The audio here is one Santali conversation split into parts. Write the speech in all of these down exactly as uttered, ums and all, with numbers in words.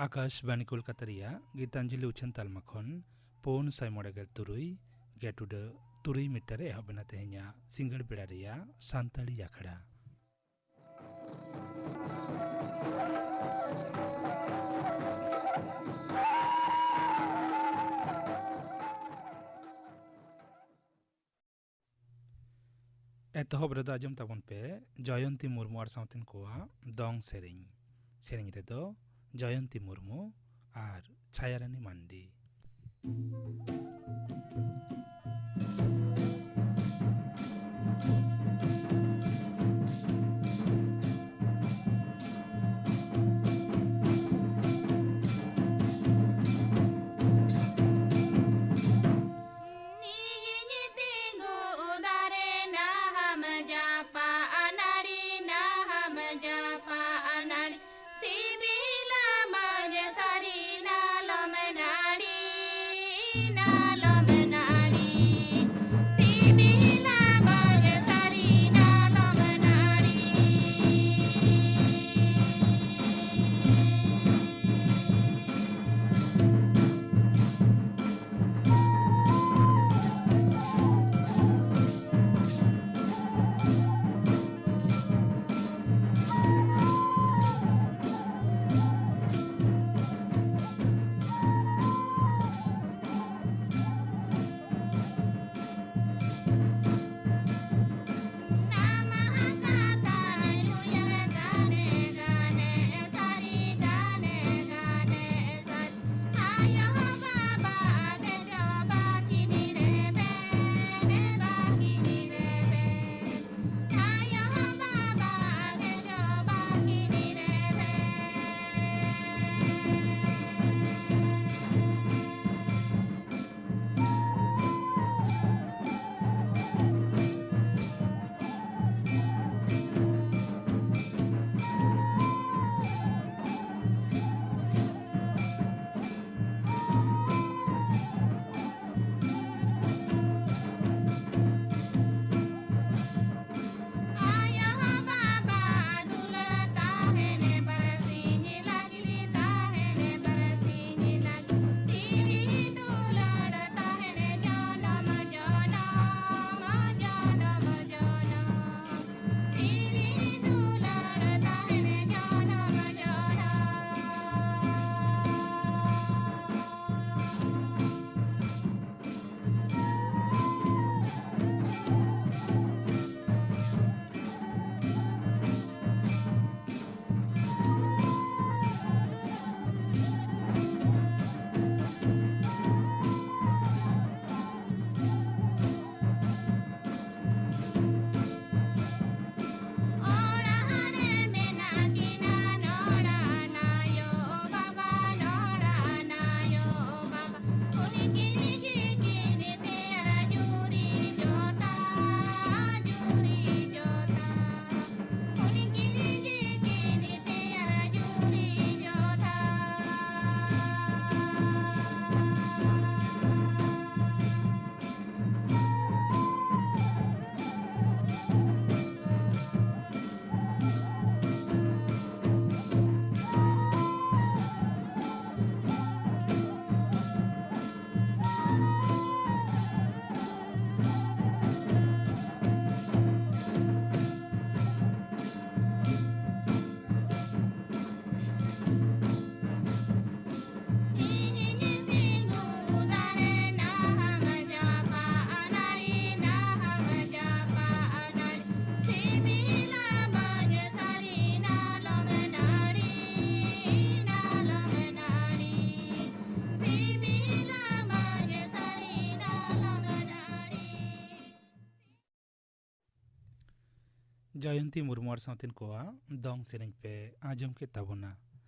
ᱟᱠᱟᱥᱵᱟᱱᱤ ᱠᱳᱞᱠᱟᱛᱟ ᱨᱮᱭᱟᱜ ᱜᱤᱛᱟᱧᱡᱚᱞᱤ ᱩᱪᱷᱟᱹᱱ ᱛᱟᱞᱢᱟ ᱠᱷᱚᱱ ᱯᱩᱱ ᱥᱟᱭ ᱢᱚᱬᱮ ᱜᱮᱞ ᱛᱩᱨᱩᱭ ᱜᱮᱴ ᱩᱰᱟᱹᱜ ᱛᱩᱨᱩᱭ ᱢᱤᱴᱟᱨ ᱨᱮ ᱮᱦᱚᱵ ᱮᱱᱟ ᱛᱮᱦᱮᱧᱟᱜ ᱥᱤᱸᱜᱟᱹᱲ ᱵᱮᱲᱟ ᱨᱮᱭᱟᱜ ᱥᱟᱱᱛᱟᱲᱤ ᱟᱠᱷᱲᱟ᱾ ᱮᱛᱚᱦᱚᱵ ᱨᱮᱫᱚ ᱟᱸᱡᱚᱢ ᱛᱟᱵᱚᱱ ᱯᱮ ᱡᱚᱭᱚᱱᱛᱤ ᱢᱩᱨᱢᱩ ᱟᱨ ᱥᱟᱶᱛᱮᱱ ᱠᱚᱣᱟᱜ ᱫᱚᱝ ᱥᱮᱨᱮᱧ᱾ ᱥᱮᱨᱮᱧ ᱨᱮᱫᱚ ᱡᱚᱭᱚᱱᱛᱤ ᱢᱩᱨᱢᱩ ᱟᱨ ᱪᱷᱟᱭᱟᱨᱟᱱᱤ ᱢᱟᱱᱰᱤ᱾ ᱡᱚᱭᱚᱱᱛᱤ ᱢᱩᱨᱢᱩ ᱟᱨ ᱥᱟᱶᱛᱮᱱ ᱠᱚᱣᱟᱜ ᱫᱚᱝ ᱥᱮᱨᱮᱧ ᱯᱮ ᱟᱸᱡᱚᱢ ᱠᱮᱫ ᱛᱟᱵᱚᱱᱟ᱾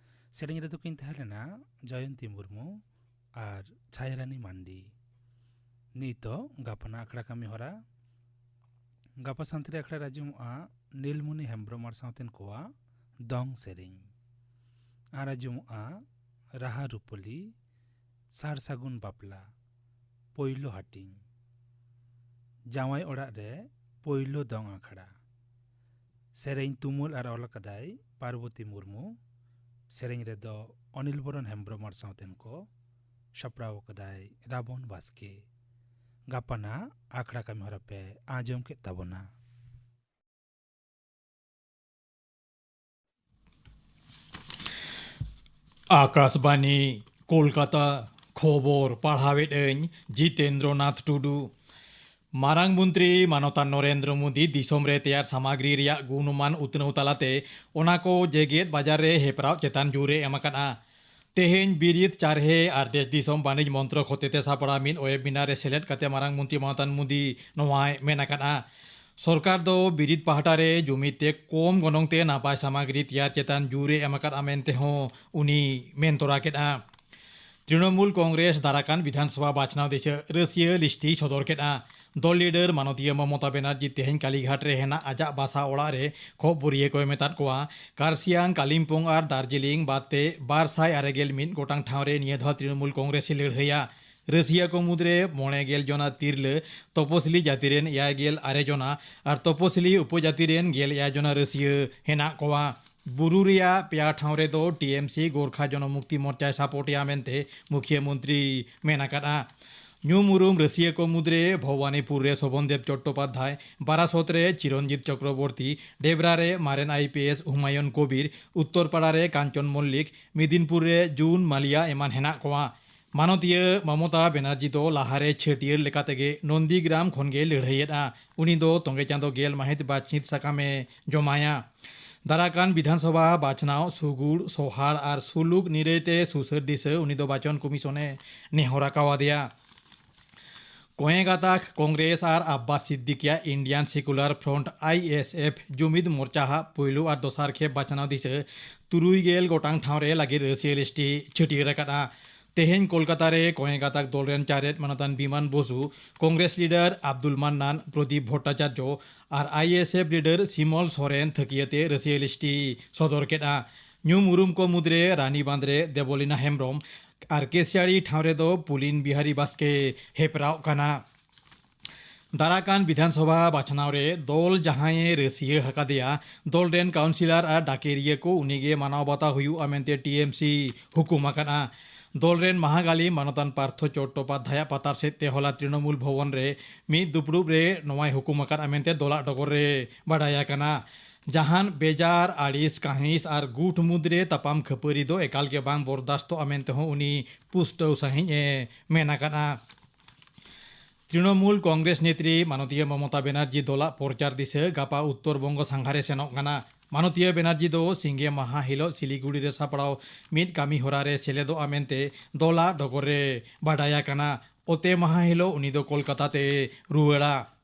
ᱥᱮᱨᱮᱧ ᱨᱮᱫᱚ ᱠᱤᱱ ᱛᱟᱦᱮᱸ ᱞᱮᱱᱟ ᱡᱚᱭᱚᱱᱛᱤ ᱢᱩᱨᱢᱩ ᱟᱨ ᱪᱷᱟᱭᱨᱟᱱᱤ ᱢᱟᱱᱰᱤ᱾ ᱱᱤᱛᱚᱜ ᱜᱟᱯᱟᱱᱟᱜ ᱟᱠᱷᱲᱟ ᱠᱟᱹᱢᱤ ᱦᱚᱨᱟ᱾ ᱜᱟᱯᱟ ᱥᱟᱱᱛᱟᱲᱤ ᱟᱠᱷᱲᱟ ᱨᱮ ᱟᱸᱡᱚᱢᱚᱜᱼᱟ ᱱᱤᱞᱢᱩᱱᱤ ᱦᱮᱢᱵᱨᱚᱢ ᱟᱨ ᱥᱟᱶᱛᱮᱱ ᱠᱚᱣᱟᱜ ᱫᱚᱝ ᱥᱮᱨᱮᱧ᱾ ᱟᱨ ᱟᱸᱡᱚᱢᱚᱜᱼᱟ ᱨᱟᱦᱟ ᱨᱩᱯᱟᱹᱞᱤ, ᱥᱟᱨ ᱥᱟᱹᱜᱩᱱ ᱵᱟᱯᱞᱟ, ᱯᱳᱭᱞᱳ ᱦᱟᱹᱴᱤᱧ, ᱡᱟᱶᱟᱭ ᱚᱲᱟᱜ ᱨᱮ ᱯᱳᱭᱞᱳ ᱫᱚᱝ ᱟᱠᱷᱲᱟ᱾ ᱥᱮᱨᱮᱧ ᱛᱩᱢᱟᱹᱞ ᱟᱨ ᱚᱞ ᱟᱠᱟᱫᱟᱭ ᱯᱟᱨᱵᱚᱛᱤ ᱢᱩᱨᱢᱩ᱾ ᱥᱮᱨᱮᱧ ᱨᱮᱫᱚ ᱚᱱᱤᱞ ᱵᱚᱨᱚᱱ ᱦᱮᱢᱵᱨᱚᱢ ᱟᱨ ᱥᱟᱶᱛᱮᱱ ᱠᱚ᱾ ᱥᱟᱯᱲᱟᱣ ᱟᱠᱟᱫᱟᱭ ᱨᱟᱵᱚᱱ ᱵᱟᱥᱠᱮ᱾ ᱜᱟᱯᱟᱱᱟᱜ ᱟᱠᱷᱲᱟ ᱠᱟᱹᱢᱤ ᱦᱚᱨᱟ ᱯᱮ ᱟᱸᱡᱚᱢ ᱠᱮᱫ ᱛᱟᱵᱚᱱᱟ᱾ ᱟᱠᱟᱥᱵᱟᱱᱤ, ᱠᱳᱞᱠᱟᱛᱟ᱾ ᱠᱷᱚᱵᱚᱨ ᱯᱟᱲᱦᱟᱣᱮᱫ ᱟᱹᱧ ᱡᱤᱛᱮᱱᱫᱨᱚ ᱱᱟᱛᱷ ᱴᱩᱰᱩ᱾ ᱢᱟᱨᱟᱝ ᱢᱚᱱᱛᱨᱤ ᱢᱟᱱᱚᱛᱟᱱ ᱱᱚᱨᱮᱱᱫᱨᱚ ᱢᱳᱫᱤ ᱫᱤᱥᱚᱢ ᱨᱮ ᱛᱮᱭᱟᱨ ᱥᱟᱢᱟᱜᱨᱤ ᱨᱮᱭᱟᱜ ᱜᱩᱱᱢᱟᱱ ᱩᱛᱱᱟᱹᱣ ᱛᱟᱞᱟᱛᱮ ᱚᱱᱟ ᱠᱚ ᱡᱮᱜᱮᱛ ᱵᱟᱡᱟᱨ ᱨᱮ ᱦᱮᱯᱨᱟᱣ ᱪᱮᱛᱟᱱ ᱡᱳᱨ ᱮ ᱮᱢ ᱟᱠᱟᱫᱼᱟ᱾ ᱛᱮᱦᱮᱧ ᱵᱤᱨᱤᱫ ᱪᱟᱨᱦᱮ ᱟᱨ ᱫᱮᱥ ᱫᱤᱥᱚᱢ ᱵᱟᱹᱱᱤᱡᱽ ᱢᱚᱱᱛᱨᱚᱠ ᱦᱚᱛᱮᱛᱮ ᱥᱟᱯᱲᱟᱣ ᱢᱤᱫ ᱣᱮᱵᱤᱱᱟᱨ ᱨᱮ ᱥᱮᱞᱮᱫ ᱠᱟᱛᱮ ᱢᱟᱨᱟᱝ ᱢᱚᱱᱛᱨᱤ ᱢᱟᱱᱚᱛᱟᱱ ᱢᱳᱫᱤ ᱱᱚᱣᱟᱭ ᱢᱮᱱ ᱟᱠᱟᱫᱼᱟ᱾ ᱥᱚᱨᱠᱟᱨ ᱫᱚ ᱵᱤᱨᱤᱫ ᱯᱟᱦᱴᱟ ᱨᱮ ᱡᱩᱢᱤᱫ ᱛᱮ ᱠᱚᱢ ᱜᱚᱱᱚᱝ ᱛᱮ ᱱᱟᱯᱟᱭ ᱥᱟᱢᱟᱜᱨᱤ ᱛᱮᱭᱟᱨ ᱪᱮᱛᱟᱱ ᱡᱳᱨ ᱮ ᱮᱢ ᱟᱠᱟᱫᱼᱟ ᱢᱮᱱᱛᱮ ᱦᱚᱸ ᱩᱱᱤ ᱢᱮᱱ ᱛᱚᱨᱟ ᱠᱮᱫᱼᱟ᱾ ᱛᱨᱤᱱᱚᱢᱩᱞ ᱠᱚᱝᱜᱨᱮᱥ ᱫᱟᱨᱟᱠᱟᱱ ᱵᱤᱫᱷᱟᱱᱥᱚᱵᱷᱟ ᱵᱟᱪᱷᱱᱟᱣ ᱫᱤᱥᱟᱹ ᱨᱟᱹᱥᱤᱭᱟᱹ ᱞᱤᱥᱴᱤᱭ ᱥᱚᱫᱚᱨ ᱠᱮᱫᱼᱟ᱾ ᱫᱚᱞ ᱞᱤᱰᱟᱨ ᱢᱟᱱᱚᱛᱤᱭᱟᱹ ᱢᱚᱢᱚᱛᱟ ᱵᱮᱱᱟᱨᱡᱤ ᱛᱮᱦᱮᱧ ᱠᱟᱞᱤᱜᱷᱟᱴ ᱨᱮ ᱦᱮᱱᱟᱜ ᱟᱡᱟᱜ ᱵᱟᱥᱟ ᱚᱲᱟᱜ ᱨᱮ ᱠᱷᱚᱵᱚᱨᱤᱭᱟᱹ ᱠᱚᱭ ᱢᱮᱛᱟᱫ ᱠᱚᱣᱟ, ᱠᱟᱨᱥᱤᱭᱟᱝ, ᱠᱟᱞᱤᱢᱯᱚᱝ ᱟᱨ ᱫᱟᱨᱡᱤᱞᱤᱝ ᱵᱟᱫ ᱛᱮ ᱵᱟᱨ ᱥᱟᱭ ᱟᱨᱮ ᱜᱮᱞ ᱢᱤᱫ ᱜᱚᱴᱟᱝ ᱴᱷᱟᱶ ᱨᱮ ᱱᱤᱭᱟᱹ ᱫᱷᱟᱣ ᱛᱨᱤᱱᱚᱢᱩᱞ ᱠᱚᱝᱜᱨᱮᱥ ᱮ ᱞᱟᱹᱲᱦᱟᱹᱭᱟ᱾ ᱨᱟᱹᱥᱤᱭᱟᱹ ᱠᱚ ᱢᱩᱫᱽᱨᱮ ᱢᱚᱬᱮ ᱜᱮᱞ ᱡᱚᱱᱟ ᱛᱤᱨᱞᱟᱹ, ᱛᱚᱯᱚᱥᱤᱞᱤ ᱡᱟᱹᱛᱤ ᱨᱮᱱ ᱮᱭᱟᱭ ᱜᱮᱞ ᱟᱨᱮ ᱡᱚᱱᱟ ᱟᱨ ᱛᱚᱯᱚᱥᱤᱞᱤ ᱩᱯᱚᱡᱟᱹᱛᱤ ᱨᱮᱱ ᱜᱮᱞ ᱮᱭᱟᱭ ᱡᱚᱱᱟ ᱨᱟᱹᱥᱤᱭᱟᱹ ᱦᱮᱱᱟᱜ ᱠᱚᱣᱟ᱾ ᱵᱩᱨᱩ ᱨᱮᱭᱟᱜ ᱯᱮᱭᱟ ᱴᱷᱟᱶ ᱨᱮᱫᱚ ᱴᱤ ᱮᱢ ᱥᱤ ᱜᱳᱨᱠᱷᱟ ᱡᱚᱱᱚᱢᱩᱠᱛᱤ ᱢᱳᱨᱪᱟᱭ ᱥᱟᱯᱳᱨᱴ ᱮᱭᱟ ᱢᱮᱱᱛᱮ ᱢᱩᱠᱷᱤᱭᱟᱹ ᱢᱚᱱᱛᱨᱤ ᱢᱮᱱ ᱟᱠᱟᱫᱼᱟ᱾ ᱧᱩᱢ ᱩᱨᱩᱢ ᱨᱟᱹᱥᱤᱭᱟᱹ ᱠᱚ ᱢᱩᱫᱽᱨᱮ ᱵᱷᱚᱵᱟᱱᱤᱯᱩᱨ ᱨᱮ ᱥᱳᱵᱷᱚᱱ ᱫᱮᱵᱽ ᱪᱚᱴᱴᱳᱯᱟᱫᱽᱫᱷᱟᱭ, ᱵᱟᱨᱟᱥᱚᱛ ᱨᱮ ᱪᱤᱨᱚᱱᱡᱤᱛ ᱪᱚᱠᱨᱚᱵᱚᱨᱛᱤ, ᱰᱮᱵᱽᱨᱟ ᱨᱮ ᱢᱟᱨᱮᱱ ᱟᱭ ᱯᱤ ᱮᱥ ᱦᱩᱢᱟᱭᱩᱱ ᱠᱚᱵᱤᱨ, ᱩᱛᱛᱚᱨ ᱯᱟᱲᱟ ᱨᱮ ᱠᱟᱧᱪᱚᱱ ᱢᱚᱞᱞᱤᱠ, ᱢᱤᱫᱤᱱᱯᱩᱨ ᱨᱮ ᱡᱩᱱ ᱢᱟᱞᱤᱭᱟ ᱮᱢᱟᱱ ᱦᱮᱱᱟᱜ ᱠᱚᱣᱟ᱾ ᱢᱟᱱᱚᱛᱤᱭᱟᱹ ᱢᱚᱢᱚᱛᱟ ᱵᱮᱱᱟᱨᱡᱤ ᱫᱚ ᱞᱟᱦᱟᱨᱮ ᱪᱷᱟᱹᱴᱭᱟᱹᱨ ᱞᱮᱠᱟᱛᱮᱜᱮ ᱱᱚᱱᱫᱤᱜᱨᱟᱢ ᱠᱷᱚᱱᱜᱮ ᱞᱟᱹᱲᱦᱟᱹᱭᱮᱫᱼᱟ᱾ ᱩᱱᱤ ᱫᱚ ᱛᱚᱸᱜᱮ ᱪᱟᱸᱫᱚ ᱜᱮᱞ ᱢᱟᱹᱦᱤᱛ ᱵᱟᱪᱷᱱᱤᱛ ᱥᱟᱠᱟᱢᱮ ᱡᱚᱢᱟᱭᱟ᱾ ᱫᱟᱨᱟᱠᱟᱱ ᱵᱤᱫᱷᱟᱱᱥᱚᱵᱷᱟ ᱵᱟᱪᱷᱱᱟᱣ ᱥᱩᱜᱩᱲ, ᱥᱚᱦᱟᱲ ᱟᱨ ᱥᱩᱞᱩᱠ ᱱᱤᱨᱟᱹᱭ ᱛᱮ ᱥᱩᱥᱟᱹᱨ ᱫᱤᱥᱟᱹ ᱩᱱᱤ ᱫᱚ ᱵᱟᱪᱚᱱ ᱠᱚᱢᱤᱥᱚᱱ ᱮ ᱱᱮᱦᱚᱨ ᱟᱠᱟᱣᱟᱫᱮᱭᱟ᱾ ᱠᱚᱸᱭᱮ ᱜᱟᱛᱟᱠ ᱠᱚᱝᱜᱨᱮᱥ ᱟᱨ Abbas Siddiqui Indian secular front, I S F, ᱡᱩᱢᱤᱫ ᱢᱳᱨᱪᱟ ᱦᱟᱜ ᱯᱩᱭᱞᱩ ᱟᱨ ᱫᱚᱥᱟᱨ ᱠᱷᱮᱯ ᱵᱟᱪᱷᱱᱟᱣ ᱫᱤᱥᱟᱹ ᱛᱩᱨᱩᱭ ᱜᱮᱞ ᱜᱚᱴᱟᱝ ᱴᱷᱟᱶ ᱨᱮ ᱞᱟᱹᱜᱤᱫ ᱨᱟᱹᱥᱤᱭᱟᱹ ᱞᱤᱥᱴᱤ ᱪᱷᱟᱹᱴᱭᱟᱹᱨ ᱟᱠᱟᱫᱼᱟ᱾ ᱛᱮᱦᱮᱧ ᱠᱳᱞᱠᱟᱛᱟ ᱨᱮ ᱠᱚᱸᱭᱮ ᱜᱟᱛᱟᱠ ᱫᱚᱞ ᱨᱮᱱ ᱪᱟᱨᱮᱛ ᱢᱟᱱᱚᱛᱟᱱ ᱵᱤᱢᱟᱱ ᱵᱚᱥᱩ, ᱠᱚᱝᱜᱨᱮᱥ ᱞᱤᱰᱟᱨ ᱟᱵᱫᱩᱞ ᱢᱟᱱᱱᱟᱱ, ᱯᱨᱚᱫᱤᱯ ᱵᱷᱚᱴᱴᱟᱪᱟᱨᱡᱚ ᱟᱨ I S F leader Simal Soren ᱛᱷᱟᱹᱠᱤᱭᱟᱹᱛᱮ ᱨᱟᱹᱥᱤᱭᱟᱹ ᱞᱤᱥᱴᱤ ᱥᱚᱫᱚᱨ ᱠᱮᱫᱼᱟ᱾ ᱧᱩᱢ ᱩᱨᱩᱢ ᱠᱚ ᱢᱩᱫᱽᱨᱮ ᱨᱟᱱᱤ ᱵᱟᱸᱫᱽ ᱨᱮ ᱫᱮᱵᱚᱞᱤᱱᱟ ᱦᱮᱢᱵᱽᱨᱚᱢ ᱟᱨ ᱠᱮᱥᱤᱭᱟᱲᱤ ᱴᱷᱟᱶ ᱨᱮᱫᱚ ᱯᱩᱞᱤᱱ ᱵᱤᱦᱟᱨᱤ ᱵᱟᱥᱠᱮ ᱦᱮᱯᱨᱟᱣ ᱠᱟᱱᱟ᱾ ᱫᱟᱨᱟᱠᱟᱱ ᱵᱤᱫᱷᱟᱱ ᱥᱚᱵᱷᱟ ᱵᱟᱪᱷᱱᱟᱣ ᱨᱮ ᱫᱚᱞ ᱡᱟᱦᱟᱸᱭᱮ ᱨᱟᱹᱥᱤᱭᱟᱹ ᱟᱠᱟᱫᱮᱭᱟ, ᱫᱚᱞ ᱨᱮᱱ ᱠᱟᱣᱩᱱᱥᱤᱞᱟᱨ ᱟᱨ ᱰᱟᱠᱮᱨᱤᱭᱟᱹ ᱠᱚ ᱩᱱᱤᱜᱮ ᱢᱟᱱᱟᱣ ᱵᱟᱛᱟᱣ ᱦᱩᱭᱩᱜᱼᱟ ᱢᱮᱱᱛᱮ ᱴᱤ ᱮᱢ ᱥᱤ ᱦᱩᱠᱩᱢ ᱟᱠᱟᱫᱼᱟ᱾ ᱫᱚᱞ ᱨᱮᱱ ᱢᱟᱦᱟᱜᱟᱞᱤ ᱢᱟᱱᱚᱛᱟᱱ ᱯᱟᱨᱛᱷᱚ ᱪᱚᱴᱴᱳᱯᱟᱫᱽᱫᱷᱟᱭᱟᱜ ᱯᱟᱛᱟᱨ ᱥᱮᱫ ᱛᱮ ᱦᱚᱞᱟ ᱛᱨᱤᱱᱚᱢᱩᱞ ᱵᱷᱚᱵᱚᱱ ᱨᱮ ᱢᱤᱫ ᱫᱩᱯᱲᱩᱵ ᱨᱮ ᱱᱚᱣᱟᱭ ᱦᱩᱠᱩᱢ ᱟᱠᱟᱫᱼᱟ ᱢᱮᱱᱛᱮ ᱫᱚᱞᱟᱜ ᱰᱚᱜᱚᱨ ᱨᱮ ᱵᱟᱰᱟᱭ ᱟᱠᱟᱱᱟ᱾ ᱡᱟᱦᱟᱱ ᱵᱮᱡᱟᱨ, ᱟᱹᱲᱤᱥ, ᱠᱟᱹᱦᱤᱥ ᱟᱨ ᱜᱩᱴ ᱢᱩᱫᱽᱨᱮ ᱛᱟᱯᱟᱢ ᱠᱷᱟᱹᱯᱟᱹᱨᱤ ᱫᱚ ᱮᱠᱟᱞ ᱜᱮ ᱵᱟᱝ ᱵᱚᱨᱫᱟᱥᱛᱚᱜᱼᱟ ᱢᱮᱱᱛᱮ ᱦᱚᱸ ᱩᱱᱤ ᱯᱩᱥᱴᱟᱹᱣ ᱥᱟᱺᱦᱤᱡ ᱮ ᱢᱮᱱ ᱟᱠᱟᱫᱼᱟ᱾ ᱛᱨᱤᱱᱚᱢᱩᱞ ᱠᱚᱝᱜᱨᱮᱥ ᱱᱮᱛᱨᱤ ᱢᱟᱱᱚᱛᱤᱭᱟᱹ ᱢᱚᱢᱚᱛᱟ ᱵᱮᱱᱟᱨᱡᱤ ᱫᱚᱞᱟᱜ ᱯᱨᱚᱪᱟᱨ ᱫᱤᱥᱟᱹ ᱜᱟᱯᱟ ᱩᱛᱛᱚᱨ ᱵᱚᱝᱜᱚ ᱥᱟᱸᱜᱷᱟᱨᱮ ᱥᱮᱱᱚᱜ ᱠᱟᱱᱟ᱾ ᱢᱟᱱᱚᱛᱤᱭᱟᱹ ᱵᱮᱱᱟᱨᱡᱤ ᱫᱚ ᱥᱤᱸᱜᱮ ᱢᱟᱦᱟ ᱦᱤᱞᱳᱜ ᱥᱤᱞᱤᱜᱩᱲᱤ ᱨᱮ ᱥᱟᱯᱲᱟᱣ ᱢᱤᱫ ᱠᱟᱹᱢᱤ ᱦᱚᱨᱟ ᱨᱮ ᱥᱮᱞᱮᱫᱚᱜᱼᱟ ᱢᱮᱱᱛᱮ ᱫᱚᱞᱟᱜ ᱰᱚᱜᱚᱨ ᱨᱮ ᱵᱟᱰᱟᱭ ᱟᱠᱟᱱᱟ᱾ ᱚᱛᱮ ᱢᱟᱦᱟ ᱦᱤᱞᱳᱜ ᱩᱱᱤ ᱫᱚ ᱠᱳᱞᱠᱟᱛᱟ ᱛᱮ ᱨᱩᱣᱟᱹᱲᱟ᱾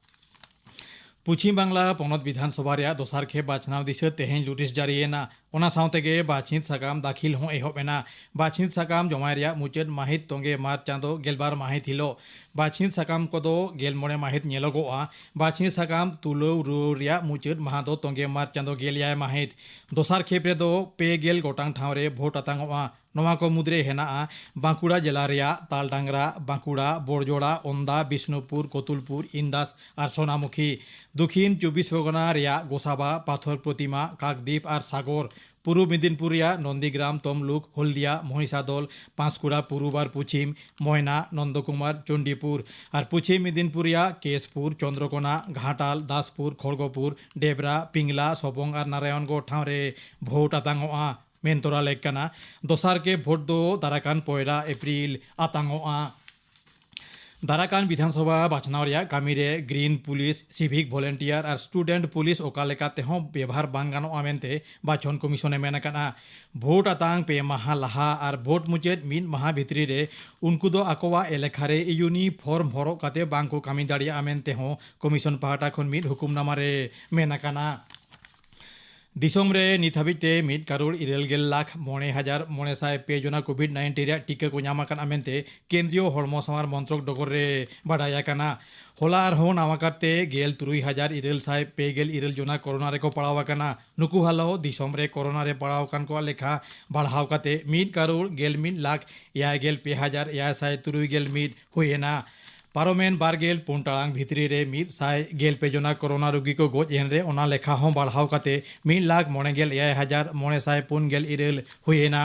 ᱯᱚᱪᱷᱤᱢ ᱵᱟᱝᱞᱟ ᱯᱚᱱᱚᱛ ᱵᱤᱫᱷᱟᱱ ᱥᱚᱵᱷᱟ ᱨᱮᱭᱟᱜ ᱫᱚᱥᱟᱨ ᱠᱷᱮᱯ ᱵᱟᱪᱷᱱᱟᱣ ᱫᱤᱥᱟᱹ ᱛᱮᱦᱮᱧ ᱱᱳᱴᱤᱥ ᱡᱟᱹᱨᱤᱭᱮᱱᱟ᱾ ᱚᱱᱟ ᱥᱟᱶ ᱛᱮᱜᱮ ᱵᱟᱪᱷᱤᱛ ᱥᱟᱠᱟᱢ ᱫᱟᱹᱠᱷᱤᱞ ᱦᱚᱸ ᱮᱦᱚᱵ ᱮᱱᱟ᱾ ᱵᱟᱪᱷᱤᱛ ᱥᱟᱠᱟᱢ ᱡᱚᱢᱟᱭ ᱨᱮᱭᱟᱜ ᱢᱩᱪᱟᱹᱫ ᱢᱟᱹᱦᱤᱛ ᱛᱚᱸᱜᱮ ᱢᱟᱨᱪ ᱪᱟᱸᱫᱚ ᱜᱮᱞᱵᱟᱨ ᱢᱟᱹᱦᱤᱛ ᱦᱤᱞᱳᱜ᱾ ᱵᱟᱪᱷᱤᱛ ᱥᱟᱠᱟᱢ ᱠᱚᱫᱚ ᱜᱮᱞ ᱢᱚᱬᱮ ᱢᱟᱹᱦᱤᱛ ᱧᱮᱞᱚᱜᱚᱜᱼᱟ᱾ ᱵᱟᱪᱷᱤᱛ ᱥᱟᱠᱟᱢ ᱛᱩᱞᱟᱹᱣ ᱨᱩᱣᱟᱹᱲ ᱨᱮᱭᱟᱜ ᱢᱩᱪᱟᱹᱫ ᱢᱟᱦᱟ ᱫᱚ ᱛᱚᱸᱜᱮ ᱢᱟᱨᱪ ᱪᱟᱸᱫᱚ ᱜᱮᱞ ᱮᱭᱟᱭ ᱢᱟᱹᱦᱤᱛ᱾ ᱫᱚᱥᱟᱨ ᱠᱷᱮᱯ ᱨᱮᱫᱚ ᱯᱮ ᱜᱮᱞ ᱜᱚᱴᱟᱝ ᱴᱷᱟᱶ ᱨᱮ ᱵᱷᱳᱴ ᱟᱛᱟᱝᱚᱜᱼᱟ᱾ ᱱᱚᱣᱟ ᱠᱚ ᱢᱩᱫᱽᱨᱮ ᱦᱮᱱᱟᱜᱼᱟ ᱵᱟᱸᱠᱩᱲᱟ ᱡᱮᱞᱟ ᱨᱮᱭᱟᱜ ᱛᱟᱞᱰᱟᱝᱨᱟ, ᱵᱟᱸᱠᱩᱲᱟ, ᱵᱚᱲᱡᱚᱲᱟ, ᱚᱱᱫᱟ, ᱵᱤᱥᱱᱩᱯᱩᱨ, ᱠᱚᱛᱩᱞᱯᱩᱨ, ᱤᱱᱫᱟᱥ ᱟᱨ ᱥᱳᱱᱟᱢᱩᱠᱷᱤ᱾ ᱫᱚᱠᱷᱤᱱ ᱪᱚᱵᱵᱤᱥ ᱯᱚᱨᱜᱚᱱᱟ ᱨᱮᱭᱟᱜ ᱜᱳᱥᱟᱵᱟ, ᱯᱟᱛᱷᱚᱨ ᱯᱨᱚᱛᱤᱢᱟ, ᱠᱟᱠᱫᱤᱯ ᱟᱨ ᱥᱟᱜᱚᱨ᱾ ᱯᱩᱨᱩᱵ ᱢᱮᱫᱤᱱᱯᱩᱨ ᱨᱮᱭᱟᱜ ᱱᱚᱱᱫᱤᱜᱨᱟᱢ, ᱛᱚᱢᱞᱩᱠ, ᱦᱚᱞᱫᱤᱭᱟ, ᱢᱚᱦᱤᱥᱟᱫᱚᱞ, ᱯᱟᱸᱥᱠᱩᱲᱟ, ᱯᱩᱨᱩᱵ ᱟᱨ ᱯᱚᱪᱷᱤᱢ, ᱢᱚᱭᱱᱟ, ᱱᱚᱱᱫᱚᱠᱩᱢᱟᱨ, ᱪᱚᱱᱰᱤᱯᱩᱨ᱾ ᱟᱨ ᱯᱚᱪᱷᱤᱢ ᱢᱮᱫᱤᱱᱯᱩᱨ ᱨᱮᱭᱟᱜ ᱠᱮᱥᱯᱩᱨ, ᱪᱚᱱᱫᱨᱚᱠᱳᱱᱟ, ᱜᱷᱟᱴᱟᱞ, ᱫᱟᱥᱯᱩᱨ, ᱠᱷᱚᱲᱜᱚᱯᱩᱨ, ᱰᱮᱵᱽᱨᱟ, ᱯᱤᱝᱞᱟ, ᱥᱚᱵᱚᱝ ᱟᱨ ᱱᱟᱨᱟᱭᱚᱱᱜᱚᱲ ᱴᱷᱟᱶ ᱨᱮ ᱵᱷᱳᱴ ᱟᱛᱟᱝᱚᱜᱼᱟ᱾ ᱢᱮᱱ ᱛᱚᱨᱟ ᱞᱮᱠ ᱠᱟᱱᱟ, ᱫᱚᱥᱟᱨ ᱠᱮᱯ ᱵᱷᱳᱴ ᱫᱚ ᱫᱟᱨᱟᱠᱟᱱ ᱯᱚᱭᱞᱟ ᱮᱯᱨᱤᱞ ᱟᱛᱟᱝᱚᱜᱼᱟ᱾ ᱫᱟᱨᱟᱠᱟᱱ ᱵᱤᱫᱷᱟᱱ ᱥᱚᱵᱷᱟ ᱵᱟᱪᱷᱱᱟᱣ ᱨᱮᱭᱟᱜ ᱠᱟᱹᱢᱤ ᱨᱮ ᱜᱨᱤᱱ ᱯᱩᱞᱤᱥ, ᱥᱤᱵᱷᱤᱠ ᱵᱷᱚᱞᱮᱱᱴᱤᱭᱟᱨ ᱟᱨ ᱥᱴᱩᱰᱮᱱᱴ ᱯᱩᱞᱤᱥ ᱚᱠᱟ ᱞᱮᱠᱟ ᱛᱮᱦᱚᱸ ᱵᱮᱵᱷᱟᱨ ᱵᱟᱝ ᱜᱟᱱᱚᱜᱼᱟ ᱢᱮᱱᱛᱮ ᱵᱟᱪᱷᱚᱱ ᱠᱚᱢᱤᱥᱚᱱ ᱮ ᱢᱮᱱ ᱟᱠᱟᱫᱼᱟ᱾ ᱵᱷᱳᱴ ᱟᱛᱟᱝ ᱯᱮ ᱢᱟᱦᱟ ᱞᱟᱦᱟ ᱟᱨ ᱵᱷᱳᱴ ᱢᱩᱪᱟᱹᱫ ᱢᱤᱫ ᱢᱟᱦᱟ ᱵᱷᱤᱛᱨᱤ ᱨᱮ ᱩᱱᱠᱩ ᱫᱚ ᱟᱠᱚᱣᱟᱜ ᱮᱞᱟᱠᱟ ᱨᱮ ᱤᱭᱩᱱᱤᱯᱷᱚᱨᱢ ᱦᱚᱨᱚᱜ ᱠᱟᱛᱮ ᱵᱟᱝ ᱠᱚ ᱠᱟᱹᱢᱤ ᱫᱟᱲᱮᱭᱟᱜᱼᱟ ᱢᱮᱱᱛᱮ ᱦᱚᱸ ᱠᱚᱢᱤᱥᱚᱱ ᱯᱟᱦᱴᱟ ᱠᱷᱚᱱ ᱢᱤᱫ ᱦᱩᱠᱩᱢᱱᱟᱢᱟ ᱨᱮ ᱢᱮᱱ ᱟᱠᱟᱱᱟ᱾ ᱫᱤᱥᱚᱢ ᱨᱮ ᱱᱤᱛ ᱦᱟᱹᱵᱤᱡ ᱛᱮ ᱢᱤᱫ ᱠᱟᱨᱳᱲ ᱤᱨᱟᱹᱞ ᱜᱮᱞ ᱞᱟᱠᱷ ᱢᱚᱬᱮ ᱦᱟᱡᱟᱨ ᱢᱚᱬᱮ ᱥᱟᱭ ᱯᱮ ᱡᱚᱱᱟ ᱠᱳᱵᱷᱤᱰ ᱱᱟᱭᱤᱱᱴᱤᱱ ᱨᱮᱭᱟᱜ ᱴᱤᱠᱟᱹ ᱠᱚ ᱧᱟᱢ ᱟᱠᱟᱫᱼᱟ ᱢᱮᱱᱛᱮ ᱠᱮᱱᱫᱨᱤᱭᱚ ᱦᱚᱲᱢᱚ ᱥᱟᱶᱟᱨ ᱢᱚᱱᱛᱨᱚᱠ ᱰᱚᱜᱚᱨ ᱨᱮ ᱵᱟᱰᱟᱭ ᱟᱠᱟᱱᱟ᱾ ᱦᱚᱞᱟ ᱟᱨᱦᱚᱸ ᱱᱟᱣᱟ ᱠᱟᱨᱛᱮ ᱜᱮᱞ ᱛᱩᱨᱩᱭ ᱦᱟᱡᱟᱨ ᱤᱨᱟᱹᱞ ᱥᱟᱭ ᱯᱮ ᱜᱮᱞ ᱤᱨᱟᱹᱞ ᱡᱚᱱᱟ ᱠᱳᱨᱳᱱᱟ ᱨᱮᱠᱚ ᱯᱟᱲᱟᱣ ᱟᱠᱟᱱᱟ᱾ ᱱᱩᱠᱩ ᱦᱟᱞᱚ ᱫᱤᱥᱚᱢ ᱨᱮ ᱠᱳᱨᱳᱱᱟ ᱨᱮ ᱯᱟᱲᱟᱣ ᱟᱠᱟᱱ ᱠᱚᱣᱟᱜ ᱞᱮᱠᱷᱟ ᱵᱟᱲᱦᱟᱣ ᱠᱟᱛᱮ ᱢᱤᱫ ᱠᱟᱨᱳᱲ ᱜᱮᱞ ᱢᱤᱫ ᱞᱟᱠᱷ ᱮᱭᱟᱭ ᱜᱮᱞ ᱯᱮ ᱦᱟᱡᱟᱨ ᱮᱭᱟᱭ ᱥᱟᱭ ᱛᱩᱨᱩᱭ ᱜᱮᱞ ᱢᱤᱫ ᱦᱩᱭ ᱮᱱᱟ᱾ ᱯᱟᱨᱚᱢᱮᱱ ᱵᱟᱨ ᱜᱮᱞ ᱯᱩᱱ ᱴᱟᱲᱟᱝ ᱵᱷᱤᱛᱨᱤ ᱨᱮ ᱢᱤᱫ ᱥᱟᱭ ᱜᱮᱞ ᱯᱮ ᱡᱚᱱᱟ ᱠᱳᱨᱳᱱᱟ ᱨᱩᱜᱤ ᱠᱚ ᱜᱚᱡ ᱮᱱ ᱨᱮ, ᱚᱱᱟ ᱞᱮᱠᱷᱟ ᱦᱚᱸ ᱵᱟᱲᱦᱟᱣ ᱠᱟᱛᱮ ᱢᱤᱫ ᱞᱟᱠᱷ ᱢᱚᱬᱮ ᱜᱮᱞ ᱮᱭᱟᱭ ᱦᱟᱡᱟᱨ ᱢᱚᱬᱮ ᱥᱟᱭ ᱯᱩᱱ ᱜᱮᱞ ᱤᱨᱟᱹᱞ ᱦᱩᱭ ᱮᱱᱟ᱾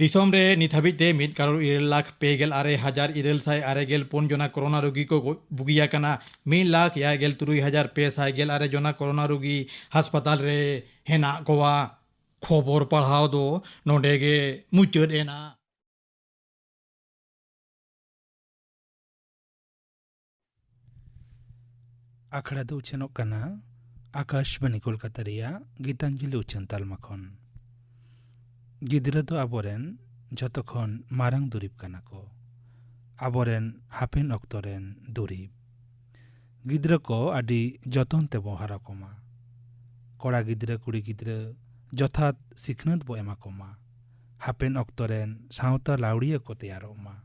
ᱫᱤᱥᱚᱢ ᱨᱮ ᱱᱤᱛ ᱦᱟᱹᱵᱤᱡ ᱛᱮ ᱢᱤᱫ ᱠᱟᱨᱳᱲ ᱤᱨᱟᱹᱞ ᱞᱟᱠᱷ ᱯᱮ ᱜᱮᱞ ᱟᱨᱮ ᱦᱟᱡᱟᱨ ᱤᱨᱟᱹᱞ ᱥᱟᱭ ᱟᱨᱮ ᱜᱮᱞ ᱯᱩᱱ ᱡᱚᱱᱟ ᱠᱳᱨᱳᱱᱟ ᱨᱩᱜᱤ ᱠᱚ ᱜᱚ-, ᱵᱩᱜᱤ ᱟᱠᱟᱱᱟ᱾ ᱢᱤᱫ ᱞᱟᱠᱷ ᱮᱭᱟᱭ ᱜᱮᱞ ᱛᱩᱨᱩᱭ ᱦᱟᱡᱟᱨ ᱯᱮ ᱥᱟᱭ ᱜᱮᱞ ᱟᱨᱮ ᱡᱚᱱᱟ ᱠᱳᱨᱳᱱᱟ ᱨᱩᱜᱤ ᱦᱟᱥᱯᱟᱛᱟᱞ ᱨᱮ ᱦᱮᱱᱟᱜ ᱠᱚᱣᱟ᱾ ᱠᱷᱚᱵᱚᱨ ᱯᱟᱲᱦᱟᱣ ᱫᱚ ᱱᱚᱰᱮ ᱜᱮ ᱢᱩᱪᱟᱹᱫ ᱮᱱᱟ᱾ ᱟᱠᱷᱲᱟ ᱫᱚ ᱩᱪᱷᱟᱹᱱᱚᱜ ᱠᱟᱱᱟ ᱟᱠᱟᱥᱵᱟᱱᱤ ᱠᱳᱞᱠᱟᱛᱟ ᱨᱮᱭᱟᱜ ᱜᱤᱛᱟᱧᱡᱚᱞᱤ ᱩᱪᱷᱟᱹᱱ ᱛᱟᱞᱢᱟ ᱠᱷᱚᱱ᱾ ᱜᱤᱫᱽᱨᱟᱹ ᱫᱚ ᱟᱵᱚᱨᱮᱱ ᱡᱷᱚᱛᱚ ᱠᱷᱚᱱ ᱢᱟᱨᱟᱝ ᱫᱩᱨᱤᱵᱽ ᱠᱟᱱᱟ ᱠᱚ, ᱟᱵᱚᱨᱮᱱ ᱦᱟᱯᱮᱱ ᱚᱠᱛᱚ ᱨᱮᱱ ᱫᱩᱨᱤᱵᱽ᱾ ᱜᱤᱫᱽᱨᱟᱹ ᱠᱚ ᱟᱹᱰᱤ ᱡᱚᱛᱚᱱ ᱛᱮᱵᱚ ᱦᱟᱨᱟ ᱠᱚᱢᱟ᱾ ᱠᱚᱲᱟ ᱜᱤᱫᱽᱨᱟᱹ, ᱠᱩᱲᱤ ᱜᱤᱫᱽᱨᱟᱹ ᱡᱚᱛᱷᱟᱛ ᱥᱤᱠᱷᱱᱟᱹᱛ ᱵᱚ ᱮᱢᱟ ᱠᱚᱢᱟ᱾ ᱦᱟᱯᱮᱱ ᱚᱠᱛᱚ ᱨᱮᱱ ᱥᱟᱶᱛᱟ ᱞᱟᱹᱣᱲᱤᱭᱟᱹ ᱠᱚ ᱛᱮᱭᱟᱨᱚᱜ ᱢᱟ᱾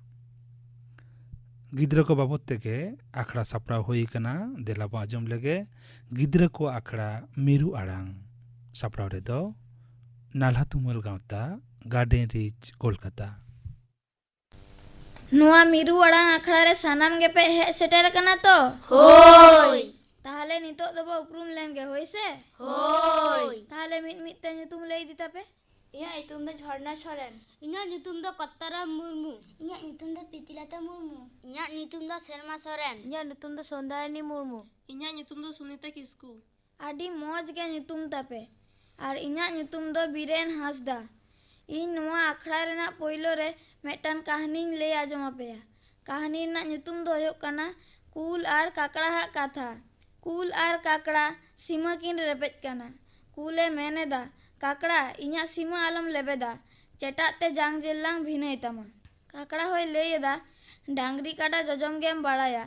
ᱜᱤᱫᱽᱨᱟᱹ ᱠᱚ ᱵᱟᱵᱚᱛ ᱛᱮᱜᱮ ᱟᱠᱷᱲᱟ ᱥᱟᱯᱲᱟᱣ ᱦᱩᱭ ᱟᱠᱟᱱᱟ᱾ ᱫᱮᱞᱟ ᱵᱚ ᱟᱸᱡᱚᱢ ᱞᱮᱜᱮ ᱜᱤᱫᱽᱨᱟᱹ ᱠᱚ ᱟᱠᱷᱲᱟ ᱢᱤᱨᱩ ᱟᱲᱟᱝ᱾ ᱥᱟᱯᱲᱟᱣ ᱨᱮᱫᱚ ᱱᱟᱞᱦᱟ ᱛᱩᱢᱟᱹᱞ ᱜᱟᱶᱛᱟ, ᱜᱟᱨᱰᱮᱱ ᱨᱤᱪ, ᱠᱳᱞᱠᱟᱛᱟ᱾ ᱱᱚᱣᱟ ᱢᱤᱨᱩ ᱟᱲᱟᱝ ᱟᱠᱷᱲᱟ ᱨᱮ ᱥᱟᱱᱟᱢ ᱜᱮᱯᱮ ᱦᱮᱡ ᱥᱮᱴᱮᱨ ᱟᱠᱟᱱᱟ ᱛᱚ? ᱦᱳᱭ᱾ ᱛᱟᱦᱞᱮ ᱱᱤᱛᱚᱜ ᱫᱚᱵᱚ ᱩᱯᱨᱩᱢ ᱞᱮᱱ ᱜᱮ, ᱦᱳᱭ ᱥᱮ? ᱦᱳᱭ᱾ ᱛᱟᱦᱞᱮ ᱢᱤᱫ ᱢᱤᱫ ᱛᱮ ᱧᱩᱛᱩᱢ ᱞᱟᱹᱭ ᱤᱫᱤ ᱛᱟᱯᱮ᱾ ᱤᱧᱟᱹᱜ ᱧᱩᱛᱩᱢ ᱫᱚ ᱡᱷᱚᱨᱱᱟ ᱥᱚᱨᱮᱱ᱾ ᱤᱧᱟᱹᱜ ᱧᱩᱛᱩᱢ ᱫᱚ ᱠᱚᱛᱛᱟᱨᱟᱢ ᱢᱩᱨᱢᱩ᱾ ᱤᱧᱟᱹᱜ ᱧᱩᱛᱩᱢ ᱫᱚ ᱯᱨᱤᱛᱤᱞᱚᱛᱟ ᱢᱩᱨᱢᱩ᱾ ᱤᱧᱟᱹᱜ ᱧᱩᱛᱩᱢ ᱫᱚ ᱥᱮᱨᱢᱟ ᱥᱚᱨᱮᱱ᱾ ᱤᱧᱟᱹᱜ ᱧᱩᱛᱩᱢ ᱫᱚ ᱥᱚᱱᱫᱟᱭᱟᱱᱤ ᱢᱩᱨᱢᱩ᱾ ᱤᱧᱟᱹᱜ ᱧᱩᱛᱩᱢ ᱫᱚ ᱥᱩᱱᱤᱛᱟ ᱠᱤᱥᱠᱩ᱾ ᱟᱹᱰᱤ ᱢᱚᱡᱽ ᱜᱮ ᱧᱩᱛᱩᱢ ᱛᱟᱯᱮ᱾ ᱟᱨ ᱤᱧᱟᱹᱜ ᱧᱩᱛᱩᱢ ᱫᱚ ᱵᱤᱨᱮᱱ ᱦᱟᱸᱥᱫᱟ᱾ ᱤᱧ ᱱᱚᱣᱟ ᱟᱠᱷᱲᱟ ᱨᱮᱱᱟᱜ ᱯᱳᱭᱞᱳ ᱨᱮ ᱢᱤᱫᱴᱟᱝ ᱠᱟᱹᱦᱱᱤᱧ ᱞᱟᱹᱭ ᱟᱸᱡᱚᱢ ᱟᱯᱮᱭᱟ᱾ ᱠᱟᱹᱦᱱᱤ ᱨᱮᱱᱟᱜ ᱧᱩᱛᱩᱢ ᱫᱚ ᱦᱩᱭᱩᱜ ᱠᱟᱱᱟ ᱠᱩᱞ ᱟᱨ ᱠᱟᱠᱲᱟ ᱦᱟᱜ ᱠᱟᱛᱷᱟ᱾ ᱠᱩᱞ ᱟᱨ ᱠᱟᱠᱲᱟ ᱥᱤᱢᱟᱹ ᱠᱤᱱ ᱨᱮᱯᱮᱡ ᱠᱟᱱᱟ᱾ ᱠᱩᱞᱮ ᱢᱮᱱ ᱮᱫᱟ, "ᱠᱟᱠᱲᱟ, ᱤᱧᱟᱹᱜ ᱥᱤᱢᱟᱹ ᱟᱞᱚᱢ ᱞᱮᱵᱮᱫᱟ, ᱪᱮᱴᱟᱜ ᱛᱮ ᱡᱟᱝ ᱡᱤᱞ ᱞᱟᱝ ᱵᱷᱤᱱᱟᱹᱭ ᱛᱟᱢᱟ᱾" ᱠᱟᱠᱲᱟ ᱦᱚᱸᱭ ᱞᱟᱹᱭ ᱮᱫᱟ, "ᱰᱟᱝᱨᱤ ᱠᱟᱰᱟ ᱡᱚᱡᱚᱢ ᱜᱮᱢ ᱵᱟᱲᱟᱭᱟ,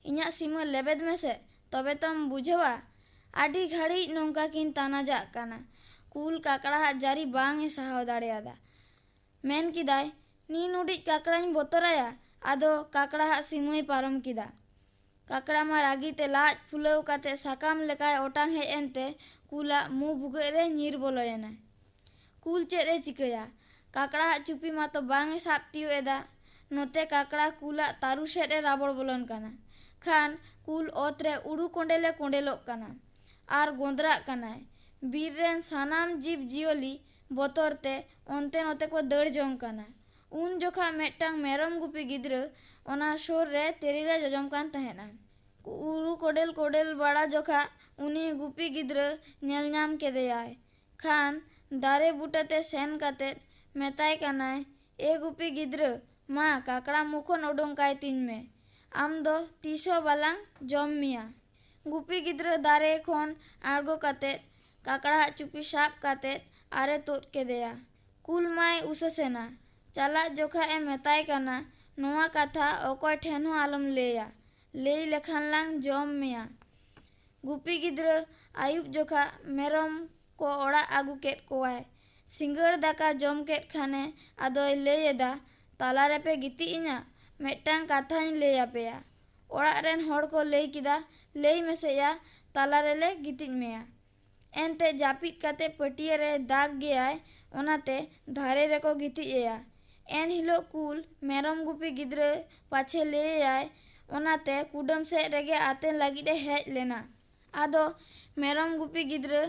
ᱤᱧᱟᱹᱜ ᱥᱤᱢᱟᱹ ᱞᱮᱵᱮᱫ ᱢᱮᱥᱮ, ᱛᱚᱵᱮ ᱛᱚᱢ ᱵᱩᱡᱷᱟᱹᱣᱟ᱾" ᱟᱹᱰᱤ ᱜᱷᱟᱹᱲᱤᱡ ᱱᱚᱝᱠᱟ ᱠᱤᱱ ᱛᱟᱱᱟᱡᱟᱜ ᱠᱟᱱᱟ᱾ ᱠᱩᱞ ᱠᱟᱠᱲᱟ ᱦᱟᱜ ᱡᱟᱹᱨᱤ ᱵᱟᱝ ᱮ ᱥᱟᱦᱟᱣ ᱫᱟᱲᱮᱭᱟᱫᱟ᱾ ᱢᱮᱱ ᱠᱮᱫᱟᱭ, "ᱱᱤᱱ ᱩᱰᱤᱡ ᱠᱟᱠᱲᱟᱧ ᱵᱚᱛᱚᱨᱟᱭᱟ?" ᱟᱫᱚ ᱠᱟᱠᱲᱟ ᱦᱟᱜ ᱥᱤᱢᱟᱹᱭ ᱯᱟᱨᱚᱢ ᱠᱮᱫᱟ᱾ ᱠᱟᱠᱲᱟ ᱢᱟ ᱨᱟᱹᱜᱤ ᱛᱮ ᱞᱟᱡ ᱯᱷᱩᱞᱟᱹᱣ ᱠᱟᱛᱮ ᱥᱟᱠᱟᱢ ᱞᱮᱠᱟᱭ ᱚᱴᱟᱝ ᱦᱮᱡ ᱮᱱᱛᱮ ᱠᱩᱞᱟᱜ ᱢᱩ ᱵᱷᱩᱜᱟᱹᱜ ᱨᱮ ᱧᱤᱨ ᱵᱚᱞᱚᱭᱮᱱᱟᱭ᱾ ᱠᱩᱞ ᱪᱮᱫ ᱮ ᱪᱤᱠᱟᱹᱭᱟ? ᱠᱟᱠᱲᱟ ᱦᱟᱜ ᱪᱩᱯᱤ ᱢᱟᱛᱚ ᱵᱟᱝ ᱮ ᱥᱟᱵ ᱛᱤᱭᱳᱜ ᱮᱫᱟ᱾ ᱱᱚᱛᱮ ᱠᱟᱠᱲᱟ ᱠᱩᱞᱟᱜ ᱛᱟᱹᱨᱩ ᱥᱮᱫ ᱮ ᱨᱟᱵᱚᱲ ᱵᱚᱞᱚᱱ ᱠᱟᱱᱟ᱾ ᱠᱷᱟᱱ ᱠᱩᱞ ᱚᱛ ᱨᱮ ᱩᱲᱩ ᱠᱚᱸᱰᱮᱞᱮ ᱠᱚᱸᱰᱮᱞᱚᱜ ᱠᱟᱱᱟ ᱟᱨ ᱜᱚᱸᱫᱽᱨᱟᱜ ᱠᱟᱱᱟᱭ᱾ ᱵᱤᱨ ᱨᱮᱱ ᱥᱟᱱᱟᱢ ᱡᱤᱵᱽ ᱡᱤᱭᱟᱹᱞᱤ ᱵᱚᱛᱚᱨ ᱛᱮ ᱚᱱᱛᱮ ᱱᱚᱛᱮ ᱠᱚ ᱫᱟᱹᱲ ᱡᱚᱝ ᱠᱟᱱᱟ᱾ ᱩᱱ ᱡᱚᱠᱷᱟ ᱢᱤᱫᱴᱟᱝ ᱢᱮᱨᱚᱢ ᱜᱩᱯᱤ ᱜᱤᱫᱽᱨᱟᱹ ᱚᱱᱟ ᱥᱩᱨ ᱨᱮ ᱛᱮᱨᱮᱞ ᱮ ᱡᱚᱡᱚᱢ ᱠᱟᱱ ᱛᱟᱦᱮᱸᱱᱟ᱾ ᱩᱲᱩ ᱠᱚᱰᱮᱞ ᱠᱚᱰᱮᱞ ᱵᱟᱲᱟ ᱡᱚᱠᱷᱟ ᱩᱱᱤ ᱜᱩᱯᱤ ᱜᱤᱫᱽᱨᱟᱹ ᱧᱮᱞ ᱧᱟᱢ ᱠᱮᱫᱮᱭᱟᱭ᱾ ᱠᱷᱟᱱ ᱫᱟᱨᱮ ᱵᱩᱴᱟᱹᱛᱮ ᱥᱮᱱ ᱠᱟᱛᱮ ᱢᱮᱛᱟᱭ ᱠᱟᱱᱟᱭ, "ᱮ ᱜᱩᱯᱤ ᱜᱤᱫᱽᱨᱟᱹ, ᱢᱟ ᱠᱟᱠᱲᱟ ᱢᱩ ᱠᱷᱚᱱ ᱩᱰᱩᱝ ᱠᱟᱭ ᱛᱤᱧ ᱢᱮ, ᱟᱢ ᱫᱚ ᱛᱤᱥ ᱦᱚᱸ ᱵᱟᱞᱟᱝ ᱡᱚᱢ ᱢᱮᱭᱟ᱾" ᱜᱩᱯᱤ ᱜᱤᱫᱽᱨᱟᱹ ᱫᱟᱨᱮ ᱠᱷᱚᱱ ᱟᱬᱜᱚ ᱠᱟᱛᱮ ᱠᱟᱠᱲᱟ ᱟᱜ ᱪᱩᱯᱤ ᱥᱟᱵ ᱠᱟᱛᱮ ᱟᱨᱮ ᱛᱩᱫ ᱠᱮᱫᱮᱭᱟ᱾ ᱠᱩᱞ ᱢᱟᱭ ᱩᱥᱟᱹᱥ ᱮᱱᱟ᱾ ᱪᱟᱞᱟᱜ ᱡᱚᱠᱷᱟ ᱮ ᱢᱮᱛᱟᱭ ᱠᱟᱱᱟ, "ᱱᱚᱣᱟ ᱠᱟᱛᱷᱟ ᱚᱠᱚᱭ ᱴᱷᱮᱱ ᱦᱚᱸ ᱟᱞᱚᱢ ᱞᱟᱹᱭᱟ, ᱞᱟᱹᱭ ᱞᱮᱠᱷᱟᱱ ᱞᱟᱝ ᱡᱚᱢ ᱢᱮᱭᱟ᱾" ᱜᱩᱯᱤ ᱜᱤᱫᱽᱨᱟᱹ ᱟᱹᱭᱩᱵ ᱡᱚᱠᱷᱟ ᱢᱮᱨᱚᱢ ᱠᱚ ᱚᱲᱟᱜ ᱟᱹᱜᱩ ᱠᱮᱫ ᱠᱚᱣᱟᱭ᱾ ᱥᱤᱸᱜᱟᱹᱲ ᱫᱟᱠᱟ ᱡᱚᱢ ᱠᱮᱫ ᱠᱷᱟᱱᱮ ᱟᱫᱚᱭ ᱞᱟᱹᱭ ᱮᱫᱟ, "ᱛᱟᱞᱟ ᱨᱮᱯᱮ ᱜᱤᱛᱤᱡ ᱤᱧᱟ, ᱢᱤᱫᱴᱟᱝ ᱠᱟᱛᱷᱟᱧ ᱞᱟᱹᱭ ᱟᱯᱮᱭᱟ᱾" ᱚᱲᱟᱜ ᱨᱮᱱ ᱦᱚᱲ ᱠᱚ ᱞᱟᱹᱭ ᱠᱮᱫᱟ, "ᱞᱟᱹᱭ ᱢᱮᱥᱮᱭᱟ, ᱛᱟᱞᱟ ᱨᱮᱞᱮ ᱜᱤᱛᱤᱡ ᱢᱮᱭᱟ᱾" ᱮᱱᱛᱮ ᱡᱟᱹᱯᱤᱫ ᱠᱟᱛᱮ ᱯᱟᱹᱴᱭᱟᱹ ᱨᱮ ᱫᱟᱜᱽ ᱜᱮᱭᱟᱭ, ᱚᱱᱟᱛᱮ ᱫᱷᱟᱨᱮ ᱨᱮᱠᱚ ᱜᱤᱛᱤᱡ ᱮᱭᱟ᱾ ᱮᱱ ᱦᱤᱞᱳᱜ ᱠᱩᱞ ᱢᱮᱨᱚᱢ ᱜᱩᱯᱤ ᱜᱤᱫᱽᱨᱟᱹ ᱯᱟᱪᱷᱮ ᱞᱟᱹᱭᱟᱭ, ᱚᱱᱟᱛᱮ ᱠᱩᱰᱟᱹᱢ ᱥᱮᱫ ᱨᱮᱜᱮ ᱟᱛᱮᱱ ᱞᱟᱹᱜᱤᱫ ᱮ ᱦᱮᱡ ᱞᱮᱱᱟ᱾ ᱟᱫᱚ ᱢᱮᱨᱚᱢ ᱜᱩᱯᱤ ᱜᱤᱫᱽᱨᱟᱹ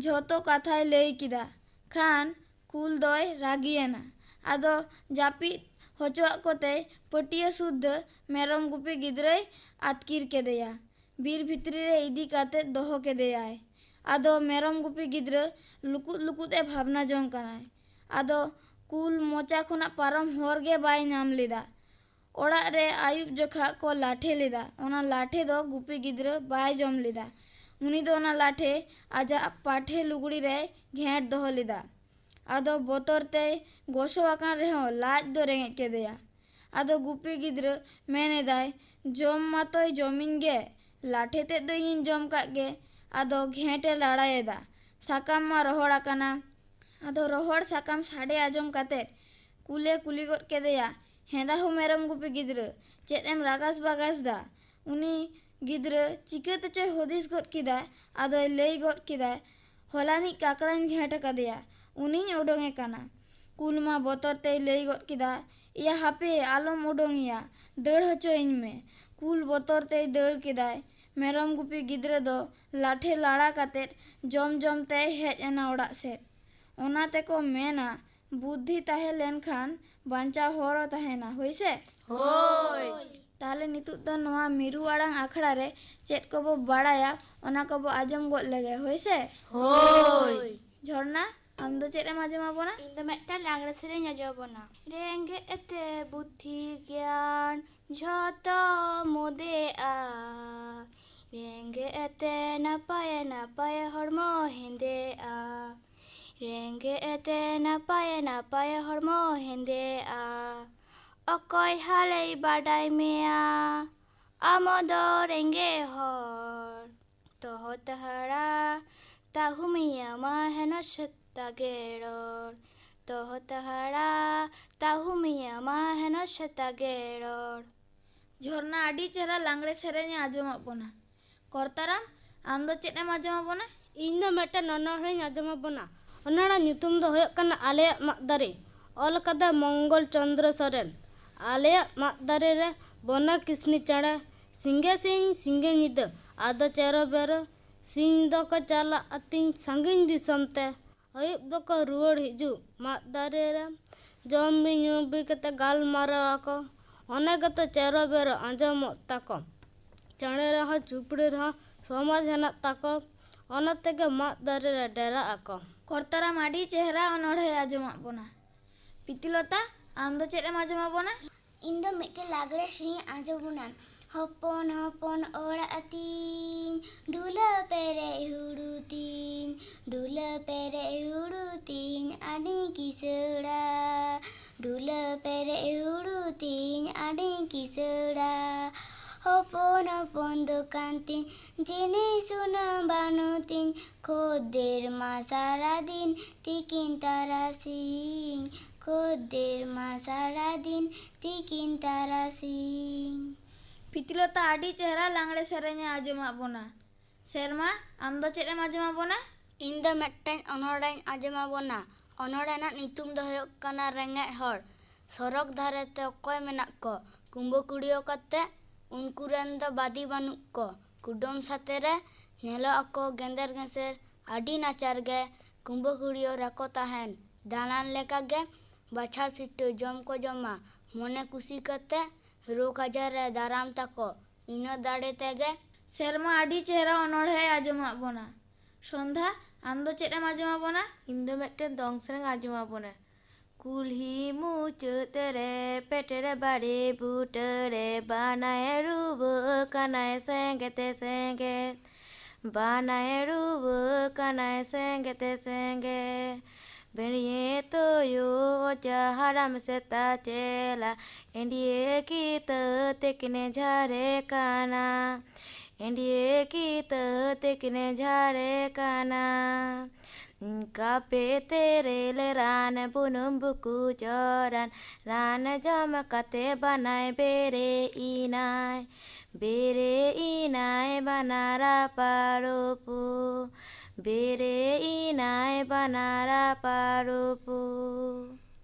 ᱡᱷᱚᱛᱚ ᱠᱟᱛᱷᱟᱭ ᱞᱟᱹᱭ ᱠᱮᱫᱟ᱾ ᱠᱷᱟᱱ ᱠᱩᱞ ᱫᱚᱭ ᱨᱟᱹᱜᱤᱭᱮᱱᱟ᱾ ᱟᱫᱚ ᱡᱟᱹᱯᱤᱫ ᱦᱚᱪᱚᱣᱟᱜ ᱠᱚᱛᱮᱭ ᱯᱟᱹᱴᱭᱟᱹ ᱥᱩᱫᱽᱫᱷᱟᱹ ᱢᱮᱨᱚᱢ ᱜᱩᱯᱤ ᱜᱤᱫᱽᱨᱟᱹᱭ ᱟᱹᱛᱠᱤᱨ ᱠᱮᱫᱮᱭᱟ᱾ ᱵᱤᱨ ᱵᱷᱤᱛᱨᱤ ᱨᱮ ᱤᱫᱤ ᱠᱟᱛᱮ ᱫᱚᱦᱚ ᱠᱮᱫᱮᱭᱟᱭ᱾ ᱟᱫᱚ ᱢᱮᱨᱚᱢ ᱜᱩᱯᱤ ᱜᱤᱫᱽᱨᱟᱹ ᱞᱩᱠᱩᱫ ᱞᱩᱠᱩᱫ ᱮ ᱵᱷᱟᱵᱽᱱᱟ ᱡᱚᱝ ᱠᱟᱱᱟᱭ᱾ ᱟᱫᱚ ᱠᱩᱞ ᱢᱚᱪᱟ ᱠᱷᱚᱱᱟᱜ ᱯᱟᱨᱚᱢ ᱦᱚᱨ ᱜᱮ ᱵᱟᱭ ᱧᱟᱢ ᱞᱮᱫᱟ᱾ ᱚᱲᱟᱜ ᱨᱮ ᱟᱹᱭᱩᱵ ᱡᱚᱠᱷᱟ ᱠᱚ ᱞᱟᱴᱷᱮ ᱞᱮᱫᱟ᱾ ᱚᱱᱟ ᱞᱟᱴᱷᱮ ᱫᱚ ᱜᱩᱯᱤ ᱜᱤᱫᱽᱨᱟᱹ ᱵᱟᱭ ᱡᱚᱢ ᱞᱮᱫᱟ᱾ ᱩᱱᱤ ᱫᱚ ᱚᱱᱟ ᱞᱟᱴᱷᱮ ᱟᱡᱟᱜ ᱯᱟᱴᱷᱮ ᱞᱩᱜᱽᱲᱤ ᱨᱮᱭ ᱜᱷᱮᱸᱴ ᱫᱚᱦᱚ ᱞᱮᱫᱟ᱾ ᱟᱫᱚ ᱵᱚᱛᱚᱨ ᱛᱮᱭ ᱜᱚᱥᱚ ᱟᱠᱟᱱ ᱨᱮᱦᱚᱸ ᱞᱟᱡ ᱫᱚ ᱨᱮᱸᱜᱮᱡ ᱠᱮᱫᱮᱭᱟ᱾ ᱟᱫᱚ ᱜᱩᱯᱤ ᱜᱤᱫᱽᱨᱟᱹ ᱢᱮᱱ ᱮᱫᱟᱭ, "ᱡᱚᱢ ᱢᱟᱛᱚᱭ ᱡᱚᱢᱤᱧ ᱜᱮ, ᱞᱟᱴᱷᱮ ᱛᱮᱫ ᱫᱚ ᱤᱧᱤᱧ ᱡᱚᱢ ᱠᱟᱜ ᱜᱮ᱾" ᱟᱫᱚ ᱜᱷᱮᱸᱴ ᱮ ᱞᱟᱲᱟᱭᱮᱫᱟ᱾ ᱥᱟᱠᱟᱢ ᱢᱟ ᱨᱚᱦᱚᱲ ᱟᱠᱟᱱᱟ᱾ ᱟᱫᱚ ᱨᱚᱦᱚᱲ ᱥᱟᱠᱟᱢ ᱥᱟᱰᱮ ᱟᱸᱡᱚᱢ ᱠᱟᱛᱮᱫ ᱠᱩᱞᱮ ᱠᱩᱞᱤ ᱜᱚᱫ ᱠᱮᱫᱮᱭᱟ, "ᱦᱮᱸᱫᱟ ᱦᱳ ᱢᱮᱨᱚᱢ ᱜᱩᱯᱤ ᱜᱤᱫᱽᱨᱟᱹ, ᱪᱮᱫ ᱮᱢ ᱨᱟᱜᱟᱥ ᱵᱟᱜᱟᱥ ᱫᱟ?" ᱩᱱᱤ ᱜᱤᱫᱽᱨᱟᱹ ᱪᱤᱠᱟᱹ ᱛᱮᱪᱚᱭ ᱦᱩᱫᱤᱥ ᱜᱚᱫ ᱠᱮᱫᱟ᱾ ᱟᱫᱚᱭ ᱞᱟᱹᱭ ᱜᱚᱫ ᱠᱮᱫᱟ, "ᱦᱚᱞᱟᱱᱤᱡ ᱠᱟᱠᱲᱟᱧ ᱜᱷᱮᱸᱴ ᱟᱠᱟᱫᱮᱭᱟ, ᱩᱱᱤᱧ ᱚᱰᱚᱝᱮ ᱠᱟᱱᱟ᱾" ᱠᱩᱞ ᱢᱟ ᱵᱚᱛᱚᱨ ᱛᱮᱭ ᱞᱟᱹᱭ ᱜᱚᱫ ᱠᱮᱫᱟ, "ᱮᱭᱟ ᱦᱟᱯᱮ, ᱟᱞᱚᱢ ᱚᱰᱚᱝᱮᱭᱟ, ᱫᱟᱹᱲ ᱦᱚᱪᱚᱭᱤᱧ ᱢᱮ᱾" ᱠᱩᱞ ᱵᱚᱛᱚᱨ ᱛᱮᱭ ᱫᱟᱹᱲ ᱠᱮᱫᱟᱭ᱾ ᱢᱮᱨᱚᱢ ᱜᱩᱯᱤ ᱜᱤᱫᱽᱨᱟᱹ ᱫᱚ ᱞᱟᱴᱷᱮ ᱞᱟᱲᱟ ᱠᱟᱛᱮᱫ ᱡᱚᱢ ᱡᱚᱢ ᱛᱮᱭ ᱦᱮᱡ ᱮᱱᱟ ᱚᱲᱟᱜ ᱥᱮᱫ᱾ ᱚᱱᱟ ᱛᱮᱠᱚ ᱢᱮᱱᱟ, ᱵᱩᱫᱽᱫᱷᱤ ᱛᱟᱦᱮᱸ ᱞᱮᱱᱠᱷᱟᱱ ᱵᱟᱧᱪᱟᱣ ᱦᱚᱨ ᱦᱚᱸ ᱛᱟᱦᱮᱱᱟ, ᱦᱳᱭ ᱥᱮ? ᱦᱳᱭ᱾ ᱛᱟᱦᱞᱮ ᱱᱤᱛᱚᱜ ᱫᱚ ᱱᱚᱣᱟ ᱢᱤᱨᱩ ᱟᱲᱟᱝ ᱟᱠᱷᱲᱟ ᱨᱮ ᱪᱮᱫ ᱠᱚᱵᱚ ᱵᱟᱲᱟᱭᱟ, ᱚᱱᱟ ᱠᱚᱵᱚ ᱟᱸᱡᱚᱢ ᱜᱚᱫ ᱞᱮᱜᱮ, ᱦᱳᱭ ᱥᱮ? ᱦᱳᱭ᱾ ᱡᱷᱚᱨᱱᱟ, ᱟᱢ ᱫᱚ ᱪᱮᱫ ᱮᱢ ᱟᱸᱡᱚᱢ ᱟᱵᱚᱱᱟ? ᱤᱧ ᱫᱚ ᱢᱤᱫᱴᱟᱝ ᱞᱟᱜᱽᱲᱮ ᱥᱮᱨᱮᱧ ᱟᱸᱡᱚᱢ ᱟᱵᱚᱱᱟ᱾ ᱨᱮᱸᱜᱮᱡ ᱛᱮ ᱵᱩᱫᱽᱫᱷᱤ ᱜᱮᱭᱟᱱ ᱡᱷᱚᱛᱚ ᱢᱩᱫᱮᱜᱼᱟ, ᱨᱮᱸᱜᱮᱡ ᱛᱮ ᱱᱟᱯᱟᱭ ᱱᱟᱯᱟᱭ ᱦᱚᱲᱢᱚ ᱦᱮᱸᱫᱮᱜᱼᱟ, ᱨᱮᱸᱜᱮᱡ ᱛᱮ ᱱᱟᱯᱟᱭ ᱱᱟᱯᱟᱭ ᱦᱚᱲᱢᱚ ᱦᱮᱸᱫᱮᱜᱼᱟ᱾ ᱚᱠᱚᱭ ᱦᱟᱞᱮᱭ ᱵᱟᱰᱟᱭ ᱢᱮᱭᱟ, ᱟᱢ ᱫᱚ ᱨᱮᱸᱜᱮᱡ ᱦᱚᱲ᱾ ᱛᱚᱦᱚᱛ ᱦᱟᱲᱟ ᱛᱟᱦᱩᱢᱤᱭᱟᱢᱟ ᱦᱮᱱᱚ ᱥᱮᱛᱟ ᱜᱮᱲᱚᱲ᱾ ᱛᱚᱦᱚᱛ ᱦᱟᱲᱟ ᱛᱟᱦᱩᱢᱤᱭᱟᱢᱟ ᱦᱮᱱᱚ ᱥᱮᱛᱟ ᱜᱮᱲᱚᱲ᱾ ᱡᱷᱚᱨᱱᱟ ᱟᱹᱰᱤ ᱪᱮᱦᱨᱟ ᱞᱟᱜᱽᱲᱮ ᱥᱮᱨᱮᱧ ᱮ ᱟᱸᱡᱚᱢᱟᱫ ᱵᱚᱱᱟ᱾ ᱠᱚᱨᱛᱟᱨᱟᱢ, ᱟᱢ ᱫᱚ ᱪᱮᱫ ᱮᱢ ᱟᱸᱡᱚᱢᱟᱫ ᱵᱚᱱᱟ? ᱤᱧ ᱫᱚ ᱢᱤᱫᱴᱮᱱ ᱚᱱᱚᱬᱦᱮᱧ ᱟᱸᱡᱚᱢᱟᱫ ᱵᱚᱱᱟ᱾ ᱚᱱᱚᱬᱦᱮ ᱧᱩᱛᱩᱢ ᱫᱚ ᱦᱩᱭᱩᱜ ᱠᱟᱱᱟ ᱟᱞᱮᱭᱟᱜ ᱢᱟᱫ ᱫᱟᱨᱮ᱾ ᱚᱞ ᱠᱟᱫᱟ ᱢᱚᱝᱜᱚᱞ ᱪᱚᱸᱫᱽᱨᱚ ᱥᱚᱨᱮᱱ᱾ ᱟᱞᱮᱭᱟᱜ ᱢᱟᱫ ᱫᱟᱨᱮ ᱨᱮ ᱵᱚᱱᱟ ᱠᱤᱥᱱᱤ ᱪᱮᱬᱮ, ᱥᱤᱸᱜᱮ ᱥᱤᱧ ᱥᱤᱸᱜᱮ ᱧᱤᱫᱟᱹ ᱟᱫᱚ ᱪᱮᱨᱚ ᱵᱮᱨᱚ᱾ ᱥᱤᱧ ᱫᱚᱠᱚ ᱪᱟᱞᱟᱜ ᱟᱹᱛᱤᱧ ᱥᱟᱺᱜᱤᱧ ᱫᱤᱥᱚᱢ ᱛᱮ, ᱟᱹᱭᱩᱵ ᱫᱚᱠᱚ ᱨᱩᱣᱟᱹᱲ ᱦᱤᱡᱩᱜ ᱢᱟᱫ ᱫᱟᱨᱮ ᱨᱮ᱾ ᱡᱚᱢ ᱵᱤ ᱧᱩ ᱵᱤ ᱠᱟᱛᱮ ᱜᱟᱞᱢᱟᱨᱟᱣ ᱟᱠᱚ, ᱚᱱᱟ ᱜᱮᱛᱚ ᱪᱮᱨᱚ ᱵᱮᱨᱚ ᱟᱸᱡᱚᱢᱚᱜ ᱛᱟᱠᱚ᱾ ᱪᱮᱬᱮ ᱨᱮᱦᱚᱸ ᱪᱩᱯᱲᱤ ᱨᱮᱦᱚᱸ ᱥᱚᱢᱟᱡᱽ ᱦᱮᱱᱟᱜ ᱛᱟᱠᱚ, ᱚᱱᱟ ᱛᱮᱜᱮ ᱢᱟᱫ ᱫᱟᱨᱮ ᱨᱮ ᱰᱮᱨᱟᱜ ᱟᱠᱚ᱾ ᱠᱚᱨᱛᱟᱨᱟᱢ ᱟᱹᱰᱤ ᱪᱮᱦᱨᱟ ᱚᱱᱚᱬᱦᱮ ᱟᱸᱡᱚᱢᱟᱫ ᱵᱚᱱᱟ᱾ ᱯᱤᱛᱤᱞᱚᱛᱟ, ᱟᱢ ᱫᱚ ᱪᱮᱫ ᱮᱢ ᱟᱸᱡᱚᱢᱟᱫ ᱵᱚᱱᱟ? ᱤᱧ ᱫᱚ ᱢᱤᱫᱴᱮᱱ ᱞᱟᱜᱽᱲᱮ ᱥᱮᱨᱮᱧ ᱟᱸᱡᱚᱢ ᱵᱚᱱᱟ᱾ ᱦᱚᱯᱚᱱ ᱦᱚᱯᱚᱱ ᱚᱲᱟᱜ ᱛᱤᱧ, ᱰᱷᱩᱞᱟᱹ ᱯᱮᱨᱮᱡ ᱦᱩᱲᱩ ᱛᱤᱧ, ᱰᱷᱩᱞᱟᱹ ᱯᱮᱨᱮᱡ ᱦᱩᱲᱩ ᱛᱤᱧ ᱟᱹᱰᱤ ᱠᱤᱥᱟᱹᱲᱟ᱾ ᱰᱷᱩᱞᱟᱹ ᱯᱮᱨᱮᱡ ᱦᱩᱲᱩ ᱛᱤᱧ ᱟᱹᱰᱤ ᱠᱤᱥᱟᱹᱲᱟ᱾ ᱦᱚᱯᱚᱱ ᱦᱚᱯᱚᱱ ᱫᱚᱠᱟᱱ ᱛᱤᱧ, ᱡᱤᱱᱤᱥ ᱥᱩᱱᱩᱢ ᱵᱟᱹᱱᱩᱜ ᱛᱤᱧ, ᱠᱷᱚᱫᱽᱫᱮᱨ ᱢᱟ ᱥᱟᱨᱟᱫᱤᱱ ᱛᱤᱠᱤᱱ ᱛᱟᱨᱟᱥᱤᱧ, ᱠᱷᱚᱫᱽᱫᱮᱨ ᱢᱟ ᱥᱟᱨᱟᱫᱤᱱ ᱛᱤᱠᱤᱱ ᱛᱟᱨᱟᱥᱤᱧ᱾ ᱯᱤᱛᱤᱞᱚᱛᱟ ᱟᱹᱰᱤ ᱪᱮᱦᱨᱟ ᱞᱟᱜᱽᱲᱮ ᱥᱮᱨᱮᱧᱮ ᱟᱸᱡᱚᱢᱟᱫ ᱵᱚᱱᱟ᱾ ᱥᱮᱨᱢᱟ, ᱟᱢ ᱫᱚ ᱪᱮᱫ ᱮᱢ ᱟᱸᱡᱚᱢᱟᱫ ᱵᱚᱱᱟ? ᱤᱧ ᱫᱚ ᱢᱤᱫᱴᱟᱝ ᱚᱱᱚᱬᱦᱮᱧ ᱟᱸᱡᱚᱢᱟᱫ ᱵᱚᱱᱟ᱾ ᱚᱱᱚᱬᱦᱮ ᱨᱮᱱᱟᱜ ᱧᱩᱛᱩᱢ ᱫᱚ ᱦᱩᱭᱩᱜ ᱠᱟᱱᱟ ᱨᱮᱸᱜᱮᱡ ᱦᱚᱲ᱾ ᱥᱚᱲᱚᱠ ᱫᱷᱟᱨᱮ ᱛᱮ ᱚᱠᱚᱭ ᱢᱮᱱᱟᱜ ᱠᱚ? ᱠᱩᱢᱵᱟᱹ ᱠᱩᱲᱤᱭᱟᱹ ᱠᱟᱛᱮ ᱩᱱᱠᱩ ᱨᱮᱱ ᱫᱚ ᱵᱟᱹᱫᱤ ᱵᱟᱹᱱᱩᱜ ᱠᱚ᱾ ᱠᱩᱰᱟᱹᱢ ᱥᱟᱛᱮ ᱨᱮ ᱧᱮᱞᱚᱜ ᱟᱠᱚ ᱜᱮᱸᱫᱮᱨ ᱜᱮᱸᱥᱮᱨ, ᱟᱹᱰᱤ ᱱᱟᱪᱟᱨ ᱜᱮ᱾ ᱠᱩᱢᱵᱟᱹ ᱠᱩᱲᱤᱭᱟᱹ ᱨᱮᱠᱚ ᱛᱟᱦᱮᱱ, ᱫᱟᱬᱟᱱ ᱞᱮᱠᱟ ᱜᱮ ᱵᱟᱪᱷᱟᱣ ᱥᱤᱴᱟᱹ ᱡᱚᱢ ᱠᱚ ᱡᱚᱢᱟ᱾ ᱢᱚᱱᱮ ᱠᱩᱥᱤ ᱠᱟᱛᱮ ᱨᱳᱜᱽ ᱟᱡᱟᱨ ᱨᱮ ᱫᱟᱨᱟᱢ ᱛᱟᱠᱚ᱾ ᱤᱱᱟᱹ ᱫᱟᱲᱮ ᱛᱮᱜᱮ᱾ ᱥᱮᱨᱢᱟ ᱟᱹᱰᱤ ᱪᱮᱦᱨᱟ ᱚᱱᱚᱬᱦᱮ ᱟᱸᱡᱚᱢᱟᱫ ᱵᱚᱱᱟ᱾ ᱥᱚᱱᱫᱷᱟ, ᱟᱢ ᱫᱚ ᱪᱮᱫ ᱮᱢ ᱟᱸᱡᱚᱢᱟᱫ ᱵᱚᱱᱟ? ᱤᱧ ᱫᱚ ᱢᱤᱫᱴᱮᱱ ᱫᱚᱝ ᱥᱮᱨᱮᱧ ᱟᱸᱡᱚᱢᱟᱫ ᱵᱚᱱᱟ᱾ ᱠᱩᱞᱦᱤ ᱢᱩᱪᱟᱹᱫ ᱨᱮ ᱯᱮᱴᱮᱨ ᱵᱟᱲᱮ ᱵᱩᱴᱟᱹ ᱨᱮ ᱵᱟᱱᱟᱭ ᱨᱩᱣᱟᱹᱜ ᱠᱟᱱᱟᱭ ᱥᱮᱸᱜᱮᱛ ᱥᱮᱸᱜᱮᱛ᱾ ᱵᱟᱱᱟᱭ ᱨᱩᱣᱟᱹᱜ ᱠᱟᱱᱟᱭ ᱥᱮᱸᱜᱮᱛ ᱥᱮᱸᱜᱮᱛ᱾ ᱵᱮᱲᱤᱭᱮ ᱛᱳᱭᱳ ᱚᱡᱷᱟ ᱦᱟᱲᱟᱢ ᱥᱮᱛᱟ ᱪᱮᱞᱟ, ᱮᱸᱰᱤᱭᱮ ᱠᱤᱛᱟᱹ ᱛᱮᱠᱤᱱᱮ ᱡᱷᱟᱨᱮ ᱠᱟᱱᱟ, ᱮᱸᱰᱤᱭᱮ ᱠᱤᱛᱟᱹ ᱛᱮᱠᱤᱱᱮ ᱡᱷᱟᱨᱮ ᱠᱟᱱᱟ᱾ ᱠᱟᱯᱮ ᱛᱮᱨᱮᱞ ᱨᱟᱱ ᱵᱩᱱᱩᱢ ᱵᱩᱠᱩ ᱡᱚᱨᱟᱱ, ᱨᱟᱱ ᱡᱚᱢ ᱠᱟᱛᱮ ᱵᱟᱱᱟᱭ ᱵᱮᱨᱮ ᱤᱱᱟᱭ, ᱵᱮᱨᱮ ᱤᱱᱟᱭ ᱵᱟᱱᱟᱨ ᱯᱟᱨᱚᱯᱩ, ᱵᱮᱨᱮ ᱤᱱᱟᱭ ᱵᱟᱱᱟᱨ ᱯᱟᱨᱚᱯᱩ᱾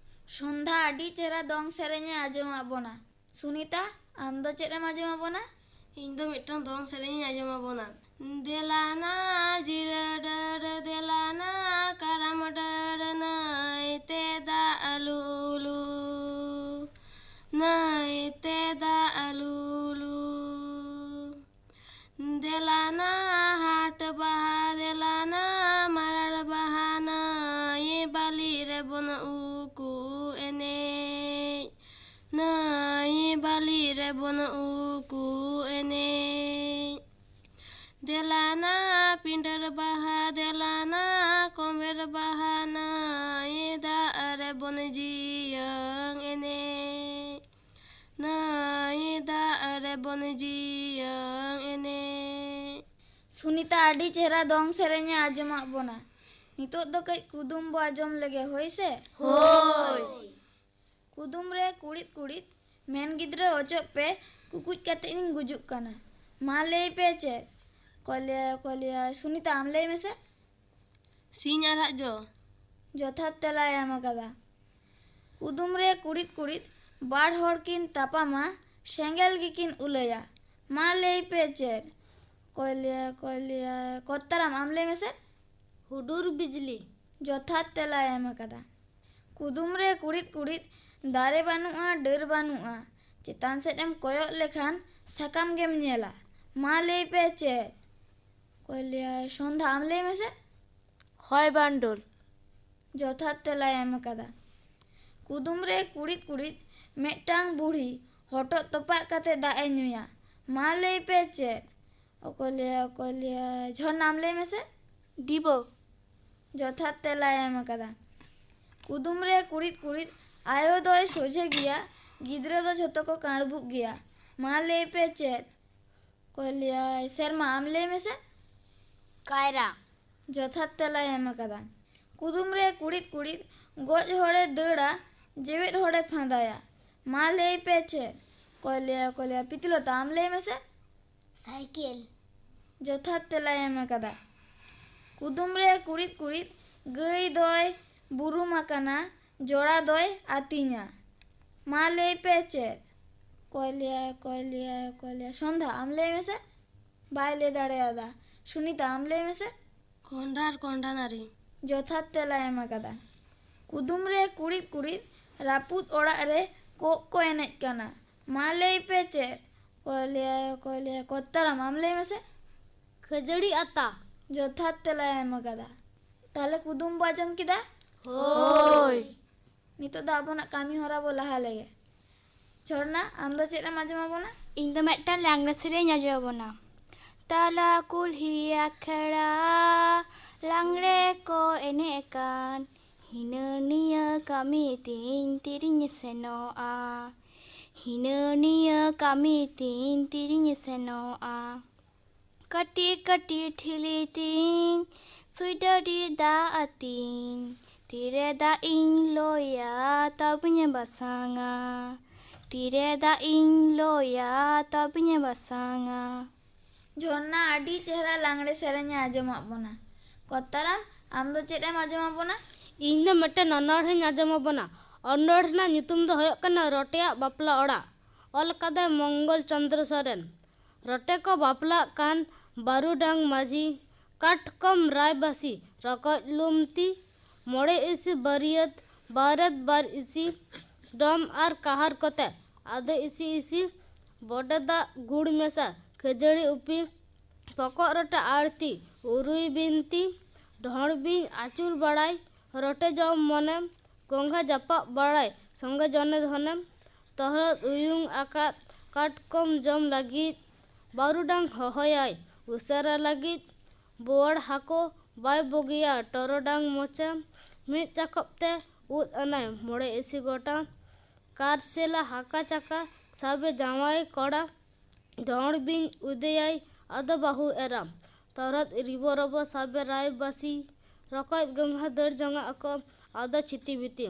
ᱥᱚᱱᱫᱷᱟ ᱟᱹᱰᱤ ᱪᱮᱦᱨᱟ ᱫᱚᱝ ᱥᱮᱨᱮᱧᱮ ᱟᱸᱡᱚᱢᱟᱫ ᱵᱚᱱᱟ᱾ ᱥᱩᱱᱤᱛᱟ, ᱟᱢ ᱫᱚ ᱪᱮᱫ ᱮᱢ ᱟᱸᱡᱚᱢᱟᱫ ᱵᱚᱱᱟ? ᱤᱧ ᱫᱚ ᱢᱤᱫᱴᱟᱝ ᱫᱚᱝ ᱥᱮᱨᱮᱧ ᱤᱧ ᱟᱸᱡᱚᱢᱟᱫ ᱵᱚᱱᱟ᱾ ᱫᱮᱞᱟᱱᱟ ᱡᱤᱨᱟᱹ ᱰᱟᱹᱨ, ᱫᱮᱞᱟᱱᱟ ᱠᱟᱨᱟᱢ ᱰᱟᱹᱨ, ᱱᱟᱹᱭ ᱛᱮ ᱫᱟᱜ ᱞᱩᱞᱩ, ᱱᱟᱹᱭ ᱛᱮ ᱫᱟᱜ ᱞᱩᱞᱩ᱾ ᱫᱮᱞᱟᱱᱟ ᱦᱟᱴ ᱵᱟᱦᱟ, ᱫᱮᱞᱟᱱᱟ ᱢᱟᱨᱟᱲ ᱵᱟᱦᱟ, ᱱᱟᱹᱭ ᱵᱟᱹᱞᱤ ᱨᱮᱵᱚᱱ ᱩᱠᱩ ᱮᱱᱮᱡ᱾ ᱱᱟᱹᱭ ᱵᱟᱹᱞᱤ ᱨᱮᱵᱚᱱ ᱩᱠᱩ ᱮᱱᱮᱡ᱾ ᱫᱮᱞᱟᱱᱟ ᱯᱤᱸᱰᱟᱹᱨ ᱵᱟᱦᱟ, ᱫᱮᱞᱟᱱᱟ ᱠᱚᱢᱮᱨ ᱵᱟᱦᱟ, ᱱᱟᱹᱭ ᱫᱟᱜ ᱨᱮᱵᱚᱱ ᱡᱤᱭᱟᱹᱝ ᱮᱱᱮᱡ᱾ ᱱᱟᱹᱭ ᱫᱟᱜ ᱨᱮᱵᱚᱱ ᱡᱤᱭᱟᱹᱝ ᱮᱱᱮᱡ᱾ ᱥᱩᱱᱤᱛᱟ ᱟᱹᱰᱤ ᱪᱮᱦᱨᱟ ᱫᱚᱝ ᱥᱮᱨᱮᱧᱮ ᱟᱸᱡᱚᱢᱟᱫ ᱵᱚᱱᱟ᱾ ᱱᱤᱛᱚᱜ ᱫᱚ ᱠᱟᱹᱡ ᱠᱩᱫᱩᱢ ᱵᱚ ᱟᱸᱡᱚᱢ ᱞᱮᱜᱮ, ᱦᱳᱭ ᱥᱮ? ᱦᱳᱭ᱾ ᱠᱩᱫᱩᱢ ᱨᱮ ᱠᱩᱲᱤᱫ ᱠᱩᱲᱤᱫ ᱢᱮᱱ ᱜᱤᱫᱽᱨᱟᱹ ᱚᱪᱚᱜ ᱯᱮ, ᱠᱩᱠᱩᱡ ᱠᱟᱛᱮ ᱤᱧ ᱜᱩᱡᱩᱜ ᱠᱟᱱᱟ᱾ ᱢᱟ ᱞᱟᱹᱭ ᱯᱮ ᱪᱮᱫ? ᱚᱠᱚᱭ ᱞᱟᱹᱭᱟ, ᱚᱠᱚᱭ ᱞᱟᱹᱭᱟ? ᱥᱩᱱᱤᱛᱟ, ᱟᱢ ᱞᱟᱹᱭ ᱢᱮᱥᱮ᱾ ᱥᱤᱧ ᱟᱨᱟᱜ ᱡᱚ᱾ ᱡᱚᱛᱷᱟᱛ ᱛᱮᱞᱟᱭ ᱮᱢ ᱟᱠᱟᱫᱟ᱾ ᱠᱩᱫᱩᱢ ᱨᱮ ᱠᱩᱲᱤᱫ ᱠᱩᱲᱤᱫ ᱵᱟᱨ ᱦᱚᱲ ᱠᱤᱱ ᱛᱟᱯᱟᱢᱟ, ᱥᱮᱸᱜᱮᱞ ᱜᱮᱠᱤᱱ ᱩᱞᱟᱹᱭᱟ᱾ ᱢᱟ ᱞᱟᱹᱭ ᱯᱮ ᱪᱮᱫ? ᱚᱠᱚᱭ ᱞᱟᱹᱭᱟ, ᱚᱠᱚᱭ ᱞᱟᱹᱭᱟ? ᱠᱚᱛᱛᱟᱨᱟᱢ, ᱟᱢ ᱞᱟᱹᱭ ᱢᱮᱥᱮ᱾ ᱦᱩᱰᱩᱨ ᱵᱤᱡᱽᱞᱤ᱾ ᱡᱚᱛᱷᱟᱛ ᱛᱮᱞᱟᱭ ᱮᱢ ᱟᱠᱟᱫᱟ᱾ ᱠᱩᱫᱩᱢ ᱨᱮ ᱠᱩᱲᱤᱫ ᱠᱩᱲᱤᱫ ᱫᱟᱨᱮ ᱵᱟᱹᱱᱩᱜᱼᱟ, ᱰᱟᱹᱨ ᱵᱟᱹᱱᱩᱜᱼᱟ, ᱪᱮᱛᱟᱱ ᱥᱮᱫ ᱮᱢ ᱠᱚᱭᱚᱜ ᱞᱮᱠᱷᱟᱱ ᱥᱟᱠᱟᱢ ᱜᱮᱢ ᱧᱮᱞᱟ᱾ ᱢᱟ ᱞᱟᱹᱭ ᱯᱮ ᱪᱮᱫ? ᱚᱠᱚᱭ ᱞᱟᱹᱭᱟᱭ? ᱥᱚᱱᱫᱷᱟ, ᱟᱢ ᱞᱟᱹᱭ ᱢᱮᱥᱮ᱾ ᱦᱚᱭ ᱵᱷᱟᱱᱰᱳᱞ᱾ ᱡᱚᱛᱷᱟᱛ ᱛᱮᱞᱟᱭ ᱮᱢ ᱟᱠᱟᱫᱟ᱾ ᱠᱩᱫᱩᱢ ᱨᱮ ᱠᱩᱲᱤᱫ ᱠᱩᱲᱤᱫ ᱢᱤᱫᱴᱟᱝ ᱵᱩᱲᱦᱤ ᱦᱚᱴᱚᱜ ᱛᱚᱯᱟᱜ ᱠᱟᱛᱮ ᱫᱟᱜ ᱮ ᱧᱩᱭᱟ᱾ ᱢᱟ ᱞᱟᱹᱭ ᱯᱮ ᱪᱮᱫ? ᱚᱠᱚᱭ ᱞᱟᱹᱭᱟ, ᱚᱠᱚᱭ ᱞᱟᱹᱭᱟ? ᱡᱷᱚᱨᱱᱟ, ᱟᱢ ᱞᱟᱹᱭ ᱢᱮᱥᱮ᱾ ᱰᱤᱵᱟᱹ᱾ ᱡᱚᱛᱷᱟᱛ ᱛᱮᱞᱟᱭ ᱮᱢ ᱟᱠᱟᱫᱟ᱾ ᱠᱩᱫᱩᱢ ᱨᱮ ᱠᱩᱲᱤᱫ ᱠᱩᱲᱤᱫ ᱟᱭᱳ ᱫᱚᱭ ᱥᱚᱡᱷᱮ ᱜᱮᱭᱟ, ᱜᱤᱫᱽᱨᱟᱹ ᱫᱚ ᱡᱷᱚᱛᱚ ᱠᱚ ᱠᱟᱬᱵᱩᱜ ᱜᱮᱭᱟ᱾ ᱢᱟ ᱞᱟᱹᱭ ᱯᱮ ᱪᱮᱫ? ᱚᱠᱚᱭ ᱞᱟᱹᱭᱟᱭ? ᱥᱮᱨᱢᱟ, ᱟᱢ ᱞᱟᱹᱭ ᱢᱮᱥᱮ᱾ ᱠᱟᱭᱨᱟ᱾ ᱡᱚᱛᱷᱟᱛ ᱛᱮᱞᱟᱭ ᱮᱢ ᱟᱠᱟᱫᱟ᱾ ᱠᱩᱫᱩᱢ ᱨᱮ ᱠᱩᱲᱤᱫ ᱠᱩᱲᱤᱫ ᱜᱚᱡ ᱦᱚᱲᱮ ᱫᱟᱹᱲᱟ, ᱡᱮᱣᱮᱫ ᱦᱚᱲᱮ ᱯᱷᱟᱸᱫᱟᱭᱟ᱾ ᱢᱟ ᱞᱟᱹᱭ ᱯᱮ ᱪᱮᱫ? ᱚᱠᱚᱭ ᱞᱟᱹᱭᱟ, ᱚᱠᱚᱭ ᱞᱟᱹᱭᱟ? ᱯᱤᱛᱤᱞᱚᱛᱟ, ᱟᱢ ᱞᱟᱹᱭ ᱢᱮᱥᱮ᱾ ᱥᱟᱭᱠᱮᱞ᱾ ᱡᱚᱛᱷᱟᱛ ᱛᱮᱞᱟᱭ ᱮᱢ ᱟᱠᱟᱫᱟ᱾ ᱠᱩᱫᱩᱢ ᱨᱮ ᱠᱩᱲᱤᱫ ᱠᱩᱲᱤᱫ ᱜᱟᱹᱭ ᱫᱚᱭ ᱵᱩᱨᱩᱢ ᱟᱠᱟᱱᱟ, ᱡᱚᱲᱟ ᱫᱚᱭ ᱟᱹᱛᱤᱧᱟ᱾ ᱢᱟ ᱞᱟᱹᱭ ᱯᱮ ᱪᱮᱫ? ᱚᱠᱚᱭ ᱞᱟᱹᱭᱟ, ᱚᱠᱚᱭ ᱞᱟᱹᱭᱟ, ᱚᱠᱚᱭ ᱞᱟᱹᱭᱟ? ᱥᱚᱱᱫᱷᱟ, ᱟᱢ ᱞᱟᱹᱭ ᱢᱮᱥᱮ᱾ ᱵᱟᱭ ᱞᱟᱹᱭ ᱫᱟᱲᱮᱭᱟᱫᱟ᱾ ᱥᱩᱱᱤᱛᱟ, ᱟᱢ ᱞᱟᱹᱭ ᱢᱮᱥᱮ᱾ ᱠᱚᱸᱰᱷᱟ ᱟᱨ ᱠᱚᱸᱰᱷᱟ ᱱᱟᱹᱨᱤ᱾ ᱡᱚᱛᱷᱟᱛ ᱛᱮᱞᱟᱭ ᱮᱢ ᱟᱠᱟᱫᱟ᱾ ᱠᱩᱫᱩᱢ ᱨᱮ ᱠᱩᱲᱤᱫ ᱠᱩᱲᱤᱫ ᱨᱟᱹᱯᱩᱫ ᱚᱲᱟᱜ ᱨᱮ ᱠᱚᱜ ᱠᱚ ᱮᱱᱮᱡ ᱠᱟᱱᱟ᱾ ᱢᱟ ᱞᱟᱹᱭ ᱯᱮ ᱪᱮᱫ? ᱚᱠᱚᱭ ᱞᱟᱹᱭᱟᱭ, ᱚᱠᱚᱭ ᱞᱟᱹᱭᱟᱭ? ᱠᱚᱛᱛᱟᱨᱟᱢ, ᱟᱢ ᱞᱟᱹᱭ ᱢᱮᱥᱮ᱾ ᱠᱷᱟᱹᱡᱟᱹᱲᱤ ᱟᱛᱟ᱾ ᱡᱚᱛᱷᱟᱛ ᱛᱮᱞᱟᱭ ᱮᱢ ᱟᱠᱟᱫᱟ᱾ ᱛᱟᱦᱞᱮ ᱠᱩᱫᱩᱢ ᱵᱚ ᱟᱸᱡᱚᱢ ᱠᱮᱫᱟ? ᱦᱳᱭ᱾ ᱱᱤᱛᱚᱜ ᱫᱚ ᱟᱵᱚᱱᱟᱜ ᱠᱟᱹᱢᱤ ᱦᱚᱨᱟ ᱵᱚ ᱞᱟᱦᱟ ᱞᱮᱜᱮ᱾ ᱡᱷᱚᱨᱱᱟ, ᱟᱢ ᱫᱚ ᱪᱮᱫ ᱮᱢ ᱟᱸᱡᱚᱢ ᱟᱵᱚᱱᱟ? ᱤᱧ ᱫᱚ ᱢᱤᱫᱴᱟᱝ ᱞᱟᱜᱽᱬᱮ ᱥᱮᱨᱮᱧ ᱟᱸᱡᱚᱢ ᱟᱵᱚᱱᱟ᱾ ᱛᱟᱞᱟ ᱠᱩᱞᱦᱤ ᱟᱠᱷᱲᱟ ᱞᱟᱜᱽᱬᱮ ᱠᱚ ᱮᱱᱮᱡ ᱠᱟᱱ, ᱦᱤᱱᱟᱹ ᱱᱤᱭᱟᱹ ᱠᱟᱹᱢᱤ ᱛᱤᱧ ᱛᱤᱨᱤᱧ ᱥᱮᱱᱚᱜᱼᱟ, ᱦᱤᱱᱟᱹ ᱱᱤᱭᱟᱹ ᱠᱟᱹᱢᱤ ᱛᱤᱧ ᱛᱤᱨᱤᱧ ᱥᱮᱱᱚᱜᱼᱟ᱾ ᱠᱟᱹᱴᱤᱡ ᱠᱟᱹᱴᱤᱡ ᱴᱷᱤᱞᱤ ᱛᱤᱧ ᱥᱩᱭ ᱰᱟᱹᱰᱤ ᱫᱟᱜ ᱟᱹᱛᱤᱧ, ᱛᱤᱨᱮ ᱫᱟᱜ ᱤᱧ ᱞᱚᱭᱟ ᱛᱚᱵᱮᱧ ᱵᱟᱥᱟᱝᱟ, ᱛᱤᱨᱮ ᱫᱟᱜ ᱤᱧ ᱞᱚᱭᱟ ᱛᱚᱵᱮᱧ ᱵᱟᱥᱟᱝᱟ᱾ ᱡᱷᱚᱨᱱᱟ ᱟᱹᱰᱤ ᱪᱮᱦᱨᱟ ᱞᱟᱜᱽᱬᱮ ᱥᱮᱨᱮᱧᱮ ᱟᱸᱡᱚᱢᱟᱫ ᱵᱚᱱᱟ᱾ ᱠᱚᱛᱟᱨᱟᱢ, ᱟᱢ ᱫᱚ ᱪᱮᱫ ᱮᱢ ᱟᱸᱡᱚᱢᱟᱵᱚᱱᱟ? ᱤᱧ ᱫᱚ ᱢᱤᱫᱴᱮᱱ ᱚᱱᱚᱬᱦᱮᱧ ᱟᱸᱡᱚᱢᱟᱵᱚᱱᱟ᱾ ᱚᱱᱚᱬᱦᱮ ᱨᱮᱱᱟᱜ ᱧᱩᱛᱩᱢ ᱫᱚ ᱦᱩᱭᱩᱜ ᱠᱟᱱᱟ ᱨᱚᱴᱮᱭᱟᱜ ᱵᱟᱯᱞᱟ ᱚᱲᱟᱜ᱾ ᱚᱞ ᱠᱟᱫᱟᱭ ᱢᱚᱝᱜᱚᱞ ᱪᱚᱸᱫᱽᱨᱚ ᱥᱚᱨᱮᱱ᱾ ᱨᱚᱴᱮ ᱠᱚ ᱵᱟᱯᱞᱟᱜ ᱠᱟᱱ, ᱵᱟᱹᱨᱩᱰᱟᱝ ᱢᱟᱹᱡᱷᱤ, ᱠᱟᱴᱠᱚᱢ ᱨᱟᱭᱵᱟᱹᱥᱤ, ᱨᱚᱠᱚᱡ ᱞᱩᱢᱛᱤ, ᱢᱚᱬᱮ ᱤᱥᱤ ᱵᱟᱹᱨᱭᱟᱹᱛ, ᱵᱟᱨᱮᱛ ᱵᱟᱨ ᱤᱥᱤ, ᱰᱚᱢ ᱟᱨ ᱠᱟᱦᱟᱨ ᱠᱚᱛᱮ, ᱟᱫᱚ ᱤᱥᱤ ᱤᱥᱤ, ᱵᱚᱰᱮ ᱫᱟᱜ ᱜᱩᱲ ᱢᱮᱥᱟ, ᱠᱷᱟᱹᱡᱟᱹᱲᱤ ᱩᱯᱤ, ᱯᱚᱠᱚᱜ ᱨᱚᱴᱮ ᱟᱲᱛᱤ, ᱩᱨᱩᱭ ᱵᱤᱱᱛᱤ, ᱰᱷᱚᱸᱲ ᱵᱤᱧ ᱟᱹᱪᱩᱨ ᱵᱟᱲᱟᱭ, ᱨᱚᱴᱮ ᱡᱚᱢ ᱢᱚᱱᱮ, ᱜᱚᱸᱜᱷᱟ ᱡᱟᱯᱟᱜ ᱵᱟᱲᱟᱭ, ᱥᱚᱸᱜᱮ ᱡᱚᱱᱮ ᱫᱷᱚᱱᱮ, ᱛᱚᱨᱦᱚᱫ ᱩᱭᱩᱝ ᱟᱠᱟᱫ, ᱠᱟᱴᱠᱚᱢ ᱡᱚᱢ ᱞᱟᱹᱜᱤᱫ, ᱵᱟᱹᱨᱩᱰᱟᱝ ᱦᱚᱦᱚᱭᱟᱭ ᱩᱥᱟᱹᱨᱟ ᱞᱟᱹᱜᱤᱫ, ᱵᱳᱣᱟᱲ ᱦᱟᱹᱠᱩ ᱵᱟᱭ ᱵᱩᱜᱤᱭᱟ ᱴᱚᱨᱚᱰᱟᱝ ᱢᱚᱪᱟ, ᱢᱤᱫ ᱪᱟᱠᱚᱵ ᱛᱮ ᱩᱫ ᱟᱱᱟᱭ ᱢᱚᱬᱮ ᱤᱥᱤ ᱜᱚᱴᱟ, ᱠᱟᱨᱥᱮᱞᱟ ᱦᱟᱠᱟ ᱪᱟᱠᱟ ᱥᱟᱵᱮ ᱡᱟᱶᱟᱭ ᱠᱚᱲᱟ, ᱰᱷᱚᱸᱲ ᱵᱤᱧ ᱩᱫᱮᱭᱟᱭ ᱟᱫᱚ ᱵᱟᱹᱦᱩ ᱮᱨᱟ, ᱛᱚᱨᱦᱚᱫ ᱨᱤᱵᱚ ᱨᱚᱵᱚ ᱥᱟᱵᱮ ᱨᱟᱭᱵᱟᱹᱥᱤ, ᱨᱚᱠᱚᱡ ᱜᱚᱸᱜᱷᱟ ᱫᱟᱹᱲ ᱡᱚᱝᱟᱜ ᱟᱠᱚ ᱟᱫᱚ ᱪᱷᱤᱛᱤ ᱵᱤᱛᱤ᱾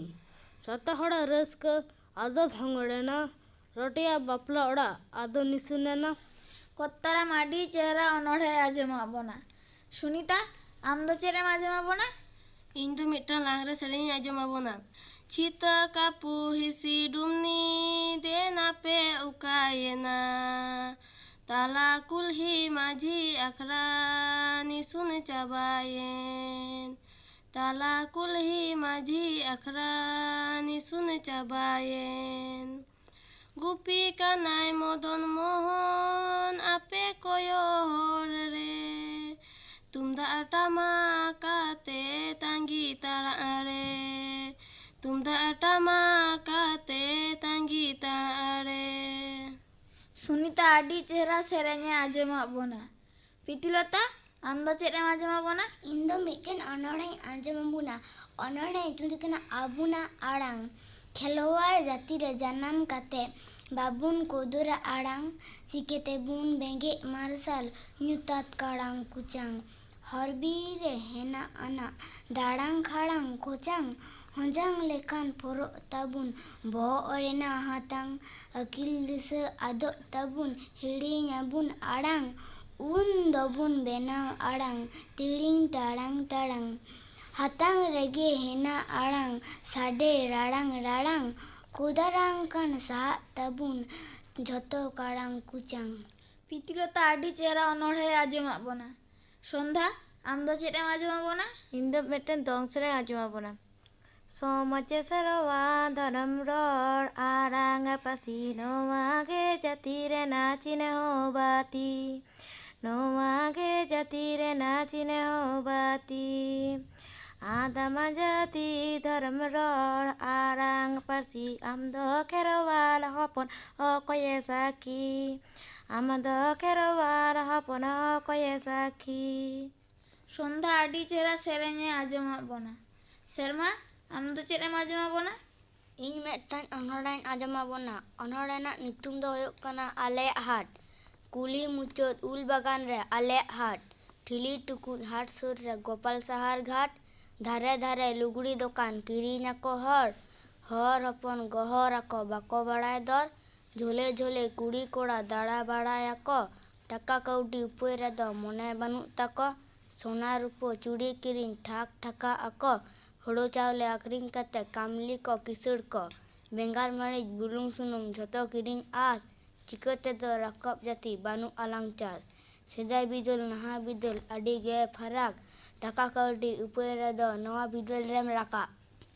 ᱡᱚᱛᱚ ᱦᱚᱲᱟᱜ ᱨᱟᱹᱥᱠᱟᱹ ᱟᱫᱚ ᱵᱷᱚᱸᱜᱚᱲᱮᱱᱟ, ᱨᱚᱴᱮᱭᱟᱜ ᱵᱟᱯᱞᱟ ᱚᱲᱟᱜ ᱟᱫᱚ ᱱᱤᱥᱩᱱᱮᱱᱟ᱾ ᱠᱚᱛᱛᱟᱨᱟᱢ, ᱟᱹᱰᱤ ᱪᱮᱦᱨᱟ ᱚᱱᱚᱬᱦᱮ ᱟᱸᱡᱚᱢᱟᱜ ᱵᱚᱱᱟ᱾ ᱥᱩᱱᱤᱛᱟ, ᱟᱢ ᱫᱚ ᱪᱮᱫ ᱮᱢ ᱟᱸᱡᱚᱢ ᱟᱵᱚᱱᱟ? ᱤᱧ ᱫᱚ ᱢᱤᱫᱴᱟᱝ ᱞᱟᱜᱽᱬᱮ ᱥᱮᱨᱮᱧ ᱤᱧ ᱟᱸᱡᱚᱢ ᱟᱵᱚᱱᱟ᱾ ᱪᱷᱤᱛᱟᱹ ᱠᱟᱹᱯᱩ ᱦᱤᱥᱤ ᱰᱩᱢᱱᱤ ᱫᱮᱱ ᱟᱯᱮ ᱚᱠᱟᱭᱮᱱᱟ? ᱛᱟᱞᱟ ᱠᱩᱞᱦᱤ ᱢᱟᱹᱡᱷᱤ ᱟᱠᱷᱲᱟ ᱱᱤᱥᱩᱱ ᱪᱟᱵᱟᱭᱮᱱ᱾ ᱛᱟᱞᱟ ᱠᱩᱞᱦᱤ ᱢᱟᱹᱡᱷᱤ ᱟᱠᱷᱲᱟ ᱱᱤᱥᱩᱱ ᱪᱟᱵᱟᱭᱮᱱ᱾ ᱜᱩᱯᱤ ᱠᱟᱱᱟᱭ ᱢᱚᱫᱚᱱ ᱢᱳᱦᱚᱱ ᱟᱯᱮ ᱠᱚᱭᱚᱜ ᱦᱚᱨ ᱨᱮ, ᱛᱩᱢᱫᱟᱜ ᱴᱟᱢᱟᱠ ᱟᱛᱮ ᱛᱟᱺᱜᱤ ᱛᱟᱲᱟᱜ ᱨᱮ, ᱛᱩᱢᱫᱟᱜ ᱴᱟᱢᱟᱠ ᱟᱛᱮ ᱛᱟᱺᱜᱤ ᱛᱟᱲᱟᱜ ᱨᱮ᱾ ᱥᱩᱱᱤᱛᱟ ᱟᱹᱰᱤ ᱪᱮᱦᱨᱟ ᱥᱮᱨᱮᱧ ᱮ ᱟᱸᱡᱚᱢᱟᱫ ᱵᱚᱱᱟ᱾ ᱯᱤᱛᱤᱞᱚᱛᱟ, ᱟᱢ ᱫᱚ ᱪᱮᱫ ᱮᱢ ᱟᱸᱡᱚᱢᱟᱫ ᱵᱚᱱᱟ? ᱤᱧ ᱫᱚ ᱢᱤᱫᱴᱮᱱ ᱚᱱᱚᱬᱦᱮᱧ ᱟᱸᱡᱚᱢ ᱟᱵᱚᱱᱟ᱾ ᱚᱱᱚᱬᱦᱮ ᱧᱩᱛᱩᱢ ᱫᱚ ᱠᱟᱱᱟ ᱟᱵᱚᱱᱟᱜ ᱟᱲᱟᱝ᱾ ᱠᱷᱮᱞᱣᱟᱲ ᱡᱟᱹᱛᱤ ᱨᱮ ᱡᱟᱱᱟᱢ ᱠᱟᱛᱮ ᱵᱟᱵᱚᱱ ᱠᱚᱫᱚᱨᱟ ᱟᱲᱟᱝ, ᱪᱤᱠᱟᱹᱛᱮ ᱵᱚᱱ ᱵᱮᱸᱜᱮᱫ ᱢᱟᱨᱥᱟᱞ ᱧᱩᱛᱟᱛ ᱠᱟᱲᱟᱝ ᱠᱚᱪᱟᱝ᱾ ᱦᱚᱨ ᱵᱤᱨ ᱨᱮ ᱦᱮᱱᱟᱜ ᱟᱱᱟᱜ ᱫᱟᱲᱟᱝ ᱠᱷᱟᱲᱟᱝ ᱠᱚᱪᱟᱝ, ᱦᱚᱸᱡᱟᱝ ᱞᱮᱠᱟᱱ ᱯᱚᱨᱚᱜ ᱛᱟᱵᱚᱱ ᱵᱚᱦᱚᱜ ᱨᱮᱱᱟᱜ ᱦᱟᱛᱟᱝ᱾ ᱟᱹᱠᱤᱞ ᱫᱤᱥᱟᱹ ᱟᱫᱚᱜ ᱛᱟᱵᱚᱱ, ᱦᱤᱲᱤᱧ ᱟᱵᱚᱱ ᱟᱲᱟᱝ, ᱩᱱ ᱫᱚᱵᱚᱱ ᱵᱮᱱᱟᱣ ᱟᱲᱟᱝ, ᱛᱤᱲᱤᱝ ᱛᱟᱲᱟᱝ ᱴᱟᱲᱟᱝ᱾ ᱦᱟᱛᱟᱝ ᱨᱮᱜᱮ ᱦᱮᱱᱟᱜ ᱟᱲᱟᱝ, ᱥᱟᱰᱮ ᱨᱟᱲᱟᱝ ᱨᱟᱲᱟᱝ, ᱠᱚᱫᱟᱨᱟᱝ ᱠᱟᱱ ᱥᱟᱦᱟᱜ ᱛᱟᱵᱚᱱ ᱡᱷᱚᱛᱚ ᱠᱟᱲᱟᱝ ᱠᱩᱪᱟᱝ᱾ ᱯᱤᱛᱤᱞᱚᱛᱟ ᱟᱹᱰᱤ ᱪᱮᱦᱨᱟ ᱚᱱᱚᱬᱦᱮ ᱟᱸᱡᱚᱢᱟᱫ ᱵᱚᱱᱟ᱾ ᱥᱚᱱᱫᱷᱟ, ᱟᱢ ᱫᱚ ᱪᱮᱫ ᱮᱢ ᱟᱸᱡᱚᱢᱟᱫ ᱵᱚᱱᱟ? ᱤᱧ ᱫᱚ ᱢᱤᱫᱴᱮᱱ ᱫᱚᱝ ᱥᱮᱨᱮᱧ ᱟᱸᱡᱚᱢᱟᱫ ᱵᱚᱱᱟ᱾ ᱥᱚᱢᱟᱡᱽ ᱥᱮᱨᱣᱟ ᱫᱷᱚᱨᱚᱢ ᱨᱚᱲ ᱟᱲᱟᱝ ᱯᱟᱹᱨᱥᱤ, ᱱᱚᱣᱟ ᱜᱮ ᱡᱟᱹᱛᱤ ᱨᱮᱱᱟᱜ ᱪᱤᱱᱦᱟᱹᱣ ᱵᱟᱹᱛᱤ, ᱱᱚᱣᱟ ᱜᱮ ᱡᱟᱹᱛᱤ ᱨᱮᱱᱟᱜ ᱪᱤᱱᱦᱟᱹᱣ ᱵᱟᱹᱛᱤ᱾ ᱟᱫᱟᱢ ᱡᱟᱹᱛᱤ ᱫᱷᱚᱨᱚᱢ ᱨᱚᱲ ᱟᱲᱟᱝ ᱯᱟᱹᱨᱥᱤ, ᱟᱢ ᱫᱚ ᱠᱷᱮᱨᱣᱟᱞ ᱦᱚᱯᱚᱱ ᱚᱠᱚᱭᱮ ᱥᱟᱹᱠᱷᱤ? ᱟᱢ ᱫᱚ ᱠᱷᱮᱨᱣᱟᱞ ᱦᱚᱯᱚᱱ ᱚᱠᱚᱭᱮ ᱥᱟᱹᱠᱷᱤ? ᱥᱚᱱᱫᱷᱟ ᱟᱹᱰᱤ ᱪᱮᱦᱨᱟ ᱥᱮᱨᱮᱧ ᱮ ᱟᱸᱡᱚᱢᱟᱫ ᱵᱚᱱᱟ᱾ ᱥᱮᱨᱢᱟ, ᱟᱢ ᱫᱚ ᱪᱮᱫ ᱮᱢ ᱟᱸᱡᱚᱢᱟᱫ ᱵᱚᱱᱟ? ᱤᱧ ᱢᱤᱫᱴᱟᱝ ᱚᱱᱚᱬᱦᱮᱧ ᱟᱸᱡᱚᱢᱟᱵᱚᱱᱟ᱾ ᱚᱱᱚᱬᱦᱮ ᱨᱮᱱᱟᱜ ᱧᱩᱛᱩᱢ ᱫᱚ ᱦᱩᱭᱩᱜ ᱠᱟᱱᱟ ᱟᱞᱮᱭᱟᱜ ᱦᱟᱴ᱾ ᱠᱩᱞᱦᱤ ᱢᱩᱪᱟᱹᱫ ᱩᱞ ᱵᱟᱜᱟᱱ ᱨᱮ ᱟᱞᱮᱭᱟᱜ ᱦᱟᱴ᱾ ᱴᱷᱤᱞᱤ ᱴᱩᱠᱩᱡ ᱦᱟᱴ ᱥᱩᱨ ᱨᱮ ᱜᱳᱯᱟᱞ ᱥᱟᱦᱟᱨ ᱜᱷᱟᱴ᱾ ᱫᱷᱟᱨᱮ ᱫᱷᱟᱨᱮ ᱞᱩᱜᱽᱲᱤ ᱫᱚᱠᱟᱱ ᱠᱤᱨᱤᱧ ᱟᱠᱚ ᱦᱚᱲ᱾ ᱦᱚᱲ ᱦᱚᱯᱚᱱ ᱜᱚᱦᱚᱨ ᱟᱠᱚ ᱵᱟᱠᱚ ᱵᱟᱲᱟᱭ ᱫᱚᱨ᱾ ᱡᱷᱚᱞᱮ ᱡᱷᱚᱞᱮ ᱠᱩᱲᱤ ᱠᱚᱲᱟ ᱫᱟᱬᱟ ᱵᱟᱲᱟᱭᱟᱠᱚ᱾ ᱴᱟᱠᱟ ᱠᱟᱹᱣᱰᱤ ᱩᱯᱟᱹᱭ ᱨᱮᱫᱚ ᱢᱚᱱᱮ ᱵᱟᱹᱱᱩᱜ ᱛᱟᱠᱚ᱾ ᱥᱚᱱᱟ ᱨᱩᱯᱟᱹ ᱪᱩᱲᱤ ᱠᱤᱨᱤᱧ ᱴᱷᱟᱠ ᱴᱷᱟᱠᱟᱜ ᱟᱠᱚ᱾ ᱦᱳᱲᱳ ᱪᱟᱣᱞᱮ ᱟᱠᱷᱨᱤᱧ ᱠᱟᱛᱮ ᱠᱟᱢᱞᱤ ᱠᱚ ᱠᱤᱥᱟᱹᱲ ᱠᱚ᱾ ᱵᱮᱸᱜᱟᱲ ᱢᱟᱹᱨᱤᱪ ᱵᱩᱞᱩᱝ ᱥᱩᱱᱩᱢ ᱡᱷᱚᱛᱚ ᱠᱤᱨᱤᱧ ᱟᱸᱥ᱾ ᱪᱤᱠᱟᱹ ᱛᱮᱫᱚ ᱨᱟᱠᱟᱵ ᱡᱟᱹᱛᱤ ᱵᱟᱹᱱᱩᱜ ᱟᱞᱟᱝ ᱪᱟᱥ᱾ ᱥᱮᱫᱟᱭ ᱵᱤᱫᱟᱹᱞ ᱱᱟᱦᱟᱜ ᱵᱤᱫᱟᱹᱞ ᱟᱹᱰᱤ ᱜᱮ ᱯᱷᱟᱨᱟᱠ᱾ ᱴᱟᱠᱟ ᱠᱟᱹᱣᱰᱤ ᱩᱯᱟᱹᱭ ᱨᱮᱫᱚ ᱱᱚᱣᱟ ᱵᱤᱫᱟᱹᱞ ᱨᱮᱢ ᱨᱟᱠᱟᱵ᱾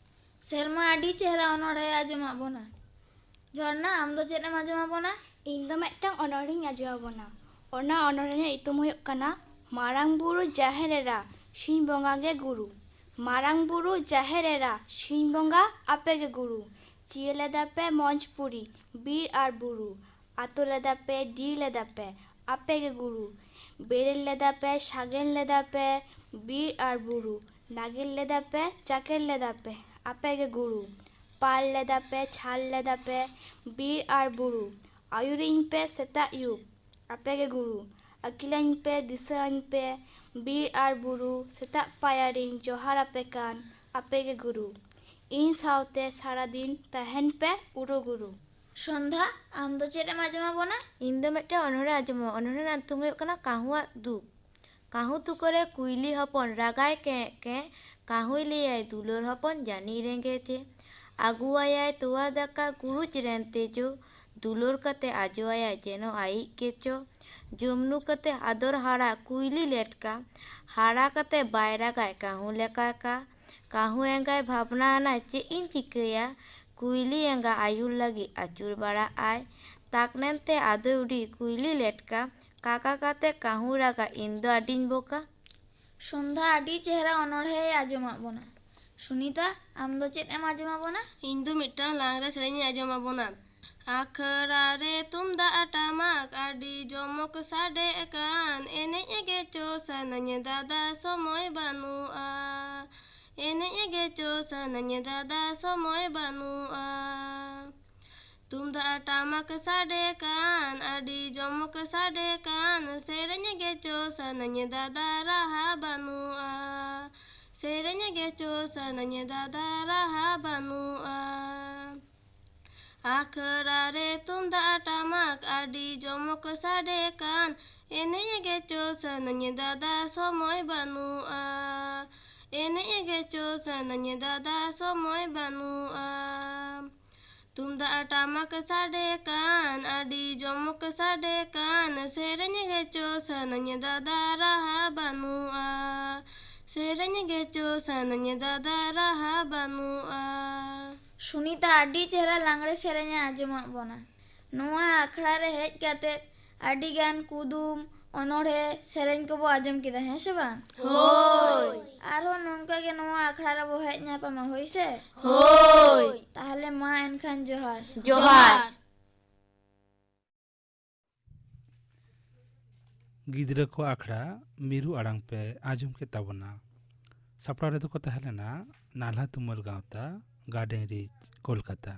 ᱥᱮᱨᱢᱟ ᱟᱹᱰᱤ ᱪᱮᱦᱨᱟ ᱚᱱᱚᱬᱦᱮ ᱟᱸᱡᱚᱢᱟᱫ ᱵᱚᱱᱟ᱾ ᱡᱷᱚᱨᱱᱟ, ᱟᱢ ᱫᱚ ᱪᱮᱫ ᱮᱢ ᱟᱸᱡᱚᱢᱟᱫ ᱵᱚᱱᱟ? ᱤᱧ ᱫᱚ ᱢᱤᱫᱴᱟᱝ ᱚᱱᱚᱬᱦᱮᱧ ᱟᱸᱡᱚᱢᱟᱫ ᱵᱚᱱᱟ᱾ ᱚᱱᱟ ᱚᱱᱚᱬᱦᱮ ᱨᱮᱱᱟᱜ ᱧᱩᱛᱩᱢ ᱦᱩᱭᱩᱜ ᱠᱟᱱᱟ ᱢᱟᱨᱟᱝ ᱵᱩᱨᱩ ᱡᱟᱦᱮᱨ ᱮᱨᱟ, ᱥᱤᱧ ᱵᱚᱸᱜᱟ ᱜᱮ ᱜᱩᱨᱩ᱾ ᱢᱟᱨᱟᱝ ᱵᱩᱨᱩ ᱡᱟᱦᱮᱨ ᱮᱨᱟ ᱥᱤᱧ ᱵᱚᱸᱜᱟ ᱟᱯᱮ ᱜᱮ ᱜᱩᱨᱩ᱾ ᱪᱤᱭᱟᱹ ᱞᱮᱫᱟ ᱯᱮ ᱢᱚᱸᱡᱽ ᱯᱩᱨᱤ ᱵᱤᱨ ᱟᱨ ᱵᱩᱨᱩ᱾ ᱟᱛᱳ ᱞᱮᱫᱟ ᱯᱮ ᱰᱤ ᱞᱮᱫᱟ ᱯᱮ ᱟᱯᱮ ᱜᱮ ᱜᱩᱨᱩ᱾ ᱵᱮᱨᱮᱞ ᱞᱮᱫᱟ ᱯᱮ ᱥᱟᱜᱮᱱ ᱞᱮᱫᱟ ᱯᱮ ᱵᱤᱨ ᱟᱨ ᱵᱩᱨᱩ᱾ ᱱᱟᱜᱮᱞ ᱞᱮᱫᱟ ᱯᱮ ᱪᱟᱠᱮᱞ ᱞᱮᱫᱟ ᱯᱮ ᱟᱯᱮ ᱜᱮ ᱜᱩᱨᱩ᱾ ᱯᱟᱞ ᱞᱮᱫᱟ ᱯᱮ ᱪᱷᱟᱞ ᱞᱮᱫᱟ ᱯᱮ ᱵᱤᱨ ᱟᱨ ᱵᱩᱨᱩ᱾ ᱟᱹᱭᱩᱨᱤᱧ ᱯᱮ ᱥᱮᱛᱟᱜ ᱟᱹᱭᱩᱵ ᱟᱯᱮ ᱜᱮ ᱜᱩᱨᱩ᱾ ᱟᱹᱠᱤᱞᱟᱹᱧ ᱯᱮ ᱫᱤᱥᱟᱹᱧ ᱯᱮ ᱵᱤᱨ ᱟᱨ ᱵᱩᱨᱩ᱾ ᱥᱮᱛᱟᱜ ᱯᱟᱭᱟᱨᱤᱧ ᱡᱚᱦᱟᱨ ᱟᱯᱮ ᱠᱟᱱ ᱟᱯᱮ ᱜᱮ ᱜᱩᱨᱩ᱾ ᱤᱧ ᱥᱟᱶᱛᱮ ᱥᱟᱨᱟᱫᱤᱱ ᱛᱟᱦᱮᱱ ᱯᱮ ᱩᱨᱩ ᱜᱩᱨᱩ᱾ ᱥᱚᱱᱫᱷᱟ, ᱟᱢ ᱫᱚ ᱪᱮᱫ ᱮᱢ ᱟᱸᱡᱚᱢ ᱟᱵᱚᱱᱟ? ᱤᱧ ᱫᱚ ᱢᱤᱫᱴᱟᱝ ᱚᱱᱚᱬᱦᱮ ᱟᱸᱡᱚᱢᱚᱜᱼᱟ᱾ ᱚᱱᱚᱬᱦᱮ ᱨᱮᱱᱟᱜ ᱧᱩᱛᱩᱢ ᱦᱩᱭᱩᱜ ᱠᱟᱱᱟ ᱠᱟᱹᱦᱩᱣᱟᱜ ᱫᱩᱠ᱾ ᱠᱟᱹᱦᱩ ᱛᱩᱠᱟᱹ ᱨᱮ ᱠᱩᱭᱞᱤ ᱦᱚᱯᱚᱱ ᱨᱟᱜᱟᱭ ᱠᱮᱸᱜ ᱠᱮᱸᱜ᱾ ᱠᱟᱹᱦᱩᱭ ᱞᱟᱹᱭᱟᱭ, "ᱫᱩᱞᱟᱹᱲ ᱦᱚᱯᱚᱱ ᱡᱟᱹᱱᱤᱡ ᱨᱮᱸᱜᱮᱡᱮ᱾ ᱟᱹᱜᱩᱣᱟᱭᱟᱭ ᱛᱚᱣᱟ ᱫᱟᱠᱟ ᱜᱩᱨᱩᱡ ᱨᱮᱱ ᱛᱮᱡᱚ᱾ ᱫᱩᱞᱟᱹᱲ ᱠᱟᱛᱮ ᱟᱡᱚᱣᱟᱭᱟᱭ ᱡᱮᱱᱚ ᱟᱭᱤᱡ ᱜᱮᱪᱚ᱾ ᱡᱚᱢᱱᱩ ᱠᱟᱛᱮ ᱟᱫᱚᱨ ᱦᱟᱨᱟ ᱠᱩᱭᱞᱤ ᱞᱮᱴᱠᱟ᱾ ᱦᱟᱨᱟ ᱠᱟᱛᱮ ᱵᱟᱭ ᱨᱟᱜᱟᱭ ᱠᱟᱹᱦᱩ ᱞᱮᱠᱟ ᱠᱟ᱾ ᱠᱟᱹᱦᱩ ᱮᱸᱜᱟᱭ ᱵᱷᱟᱵᱽᱱᱟ ᱟᱱᱟᱭ ᱪᱮᱫ ᱤᱧ ᱪᱤᱠᱟᱹᱭᱟ᱾ ᱠᱩᱭᱞᱤ ᱮᱸᱜᱟ ᱟᱹᱭᱩᱨ ᱞᱟᱹᱜᱤᱫ ᱟᱹᱪᱩᱨ ᱵᱟᱲᱟᱜ ᱟᱭ᱾ ᱛᱟᱠ ᱱᱮᱱᱛᱮ ᱟᱫᱚᱭ ᱩᱰᱤ ᱠᱩᱭᱞᱤ ᱞᱮᱴᱠᱟ᱾ ᱠᱟᱠᱟ ᱠᱟᱛᱮ ᱠᱟᱹᱦᱩ ᱨᱟᱜᱟ ᱤᱧ ᱫᱚ ᱟᱹᱰᱤᱧ ᱵᱚᱠᱟ᱾ ᱥᱚᱱᱫᱷᱟ ᱟᱹᱰᱤ ᱪᱮᱦᱨᱟ ᱚᱱᱚᱬᱦᱮᱭ ᱟᱸᱡᱚᱢᱟᱫ ᱵᱚᱱᱟ᱾ ᱥᱩᱱᱤᱛᱟ, ᱟᱢ ᱫᱚ ᱪᱮᱫ ᱮᱢ ᱟᱸᱡᱚᱢᱟᱫ ᱵᱚᱱᱟ? ᱤᱧ ᱫᱚ ᱢᱤᱫᱴᱟᱝ ᱞᱟᱜᱽᱬᱮ ᱥᱮᱨᱮᱧ ᱤᱧ ᱟᱸᱡᱚᱢᱟᱫ ᱵᱚᱱᱟ᱾ ᱟᱠᱷᱲᱟ ᱨᱮ ᱛᱩᱢᱫᱟᱜ ᱴᱟᱢᱟᱠ ᱟᱹᱰᱤ ᱡᱚᱢᱚᱠ ᱥᱟᱰᱮᱜ ᱠᱟᱱ, ᱮᱱᱮᱡ ᱜᱮ ᱪᱚ ᱥᱟᱱᱟᱧ ᱫᱟᱫᱟ ᱥᱚᱢᱚᱭ ᱵᱟᱹᱱᱩᱜᱼᱟ᱾ ᱮᱱᱮᱡ ᱜᱮ ᱪᱚ ᱥᱟᱱᱟᱧ ᱫᱟᱫᱟ ᱥᱚᱢᱚᱭ ᱵᱟᱹᱱᱩᱜᱼᱟ᱾ ᱛᱩᱢᱫᱟᱜ ᱴᱟᱢᱟᱠ ᱥᱟᱰᱮ ᱠᱟᱱ, ᱟᱹᱰᱤ ᱡᱚᱢᱚᱠ ᱥᱟᱰᱮ ᱠᱟᱱ, ᱥᱮᱨᱮᱧ ᱜᱮ ᱪᱚ ᱥᱟᱱᱟᱧ ᱫᱟᱫᱟ ᱨᱟᱦᱟ ᱵᱟᱹᱱᱩᱜᱼᱟ᱾ ᱥᱮᱨᱮᱧ ᱜᱮ ᱪᱚ ᱥᱟᱱᱟᱧ ᱫᱟᱫᱟ ᱨᱟᱦᱟ ᱵᱟᱹᱱᱩᱜᱼᱟ᱾ ᱟᱠᱷᱲᱟ ᱨᱮ ᱛᱩᱢᱫᱟᱜ ᱴᱟᱢᱟᱠ ᱟᱹᱰᱤ ᱡᱚᱢᱚᱠ ᱥᱟᱰᱮ ᱠᱟᱱ, ᱮᱱᱮᱡ ᱜᱮ ᱪᱚ ᱥᱟᱱᱟᱧ ᱫᱟᱫᱟ ᱥᱚᱢᱚᱭ ᱵᱟᱹᱱᱩᱜᱼᱟ᱾ ᱮᱱᱮᱡ ᱜᱮ ᱪᱚ ᱥᱟᱱᱟᱧ ᱫᱟᱫᱟ ᱥᱚᱢᱚᱭ ᱵᱟᱹᱱᱩᱜᱼᱟ᱾ ᱛᱩᱢᱫᱟᱜ ᱴᱟᱢᱟᱠ ᱥᱟᱰᱮ ᱠᱟᱱ, ᱟᱹᱰᱤ ᱡᱚᱢᱚᱠ ᱥᱟᱰᱮ ᱠᱟᱱ, ᱥᱮᱨᱮᱧ ᱜᱮ ᱪᱚ ᱥᱟᱱᱟᱧ ᱫᱟᱫᱟ ᱨᱟᱦᱟ ᱵᱟᱹᱱᱩᱜᱼᱟ᱾ ᱥᱮᱨᱮᱧ ᱜᱮ ᱪᱚ ᱥᱟᱱᱟᱧ ᱫᱟᱫᱟ ᱨᱟᱦᱟ ᱵᱟᱹᱱᱩᱜᱼᱟ᱾ ᱥᱩᱱᱤᱛᱟ ᱟᱹᱰᱤ ᱪᱮᱦᱨᱟ ᱞᱟᱜᱽᱬᱮ ᱥᱮᱨᱮᱧᱮ ᱟᱸᱡᱚᱢᱟᱫ ᱵᱚᱱᱟ᱾ ᱱᱚᱣᱟ ᱟᱠᱷᱲᱟ ᱨᱮ ᱦᱮᱡ ᱠᱟᱛᱮ ᱟᱹᱰᱤᱜᱟᱱ ᱠᱩᱫᱩᱢ, ᱚᱱᱚᱬᱦᱮ ᱥᱮᱨᱮᱧ ᱠᱚᱵᱚ ᱟᱸᱡᱚᱢ ᱠᱮᱫᱟ, ᱦᱮᱸ ᱥᱮ ᱵᱟᱝ? ᱦᱳᱭ᱾ ᱟᱨᱦᱚᱸ ᱱᱚᱝᱠᱟ ᱜᱮ ᱱᱚᱣᱟ ᱟᱠᱷᱲᱟ ᱨᱮᱵᱚ ᱦᱮᱡ ᱧᱟᱯᱟᱢᱟ, ᱦᱳᱭ ᱥᱮ? ᱦᱳᱭ᱾ ᱛᱟᱦᱞᱮ ᱢᱟ ᱮᱱᱠᱷᱟᱱ ᱡᱚᱦᱟᱨ᱾ ᱡᱚᱦᱟᱨ᱾ ᱜᱤᱫᱽᱨᱟᱹ ᱠᱚ ᱟᱠᱷᱲᱟ ᱢᱤᱨᱩ ᱟᱲᱟᱝ ᱯᱮ ᱟᱸᱡᱚᱢ ᱠᱮᱫ ᱛᱟᱵᱚᱱᱟ᱾ ᱥᱟᱯᱲᱟᱣ ᱨᱮᱫᱚ ᱠᱚ ᱛᱟᱦᱮᱸ ᱞᱮᱱᱟ ᱱᱟᱞᱦᱟ ᱛᱩᱢᱟᱹᱞ ᱜᱟᱶᱛᱟ, ᱜᱟᱨᱰᱮᱱ ᱨᱤᱪ, ᱠᱳᱞᱠᱟᱛᱟ᱾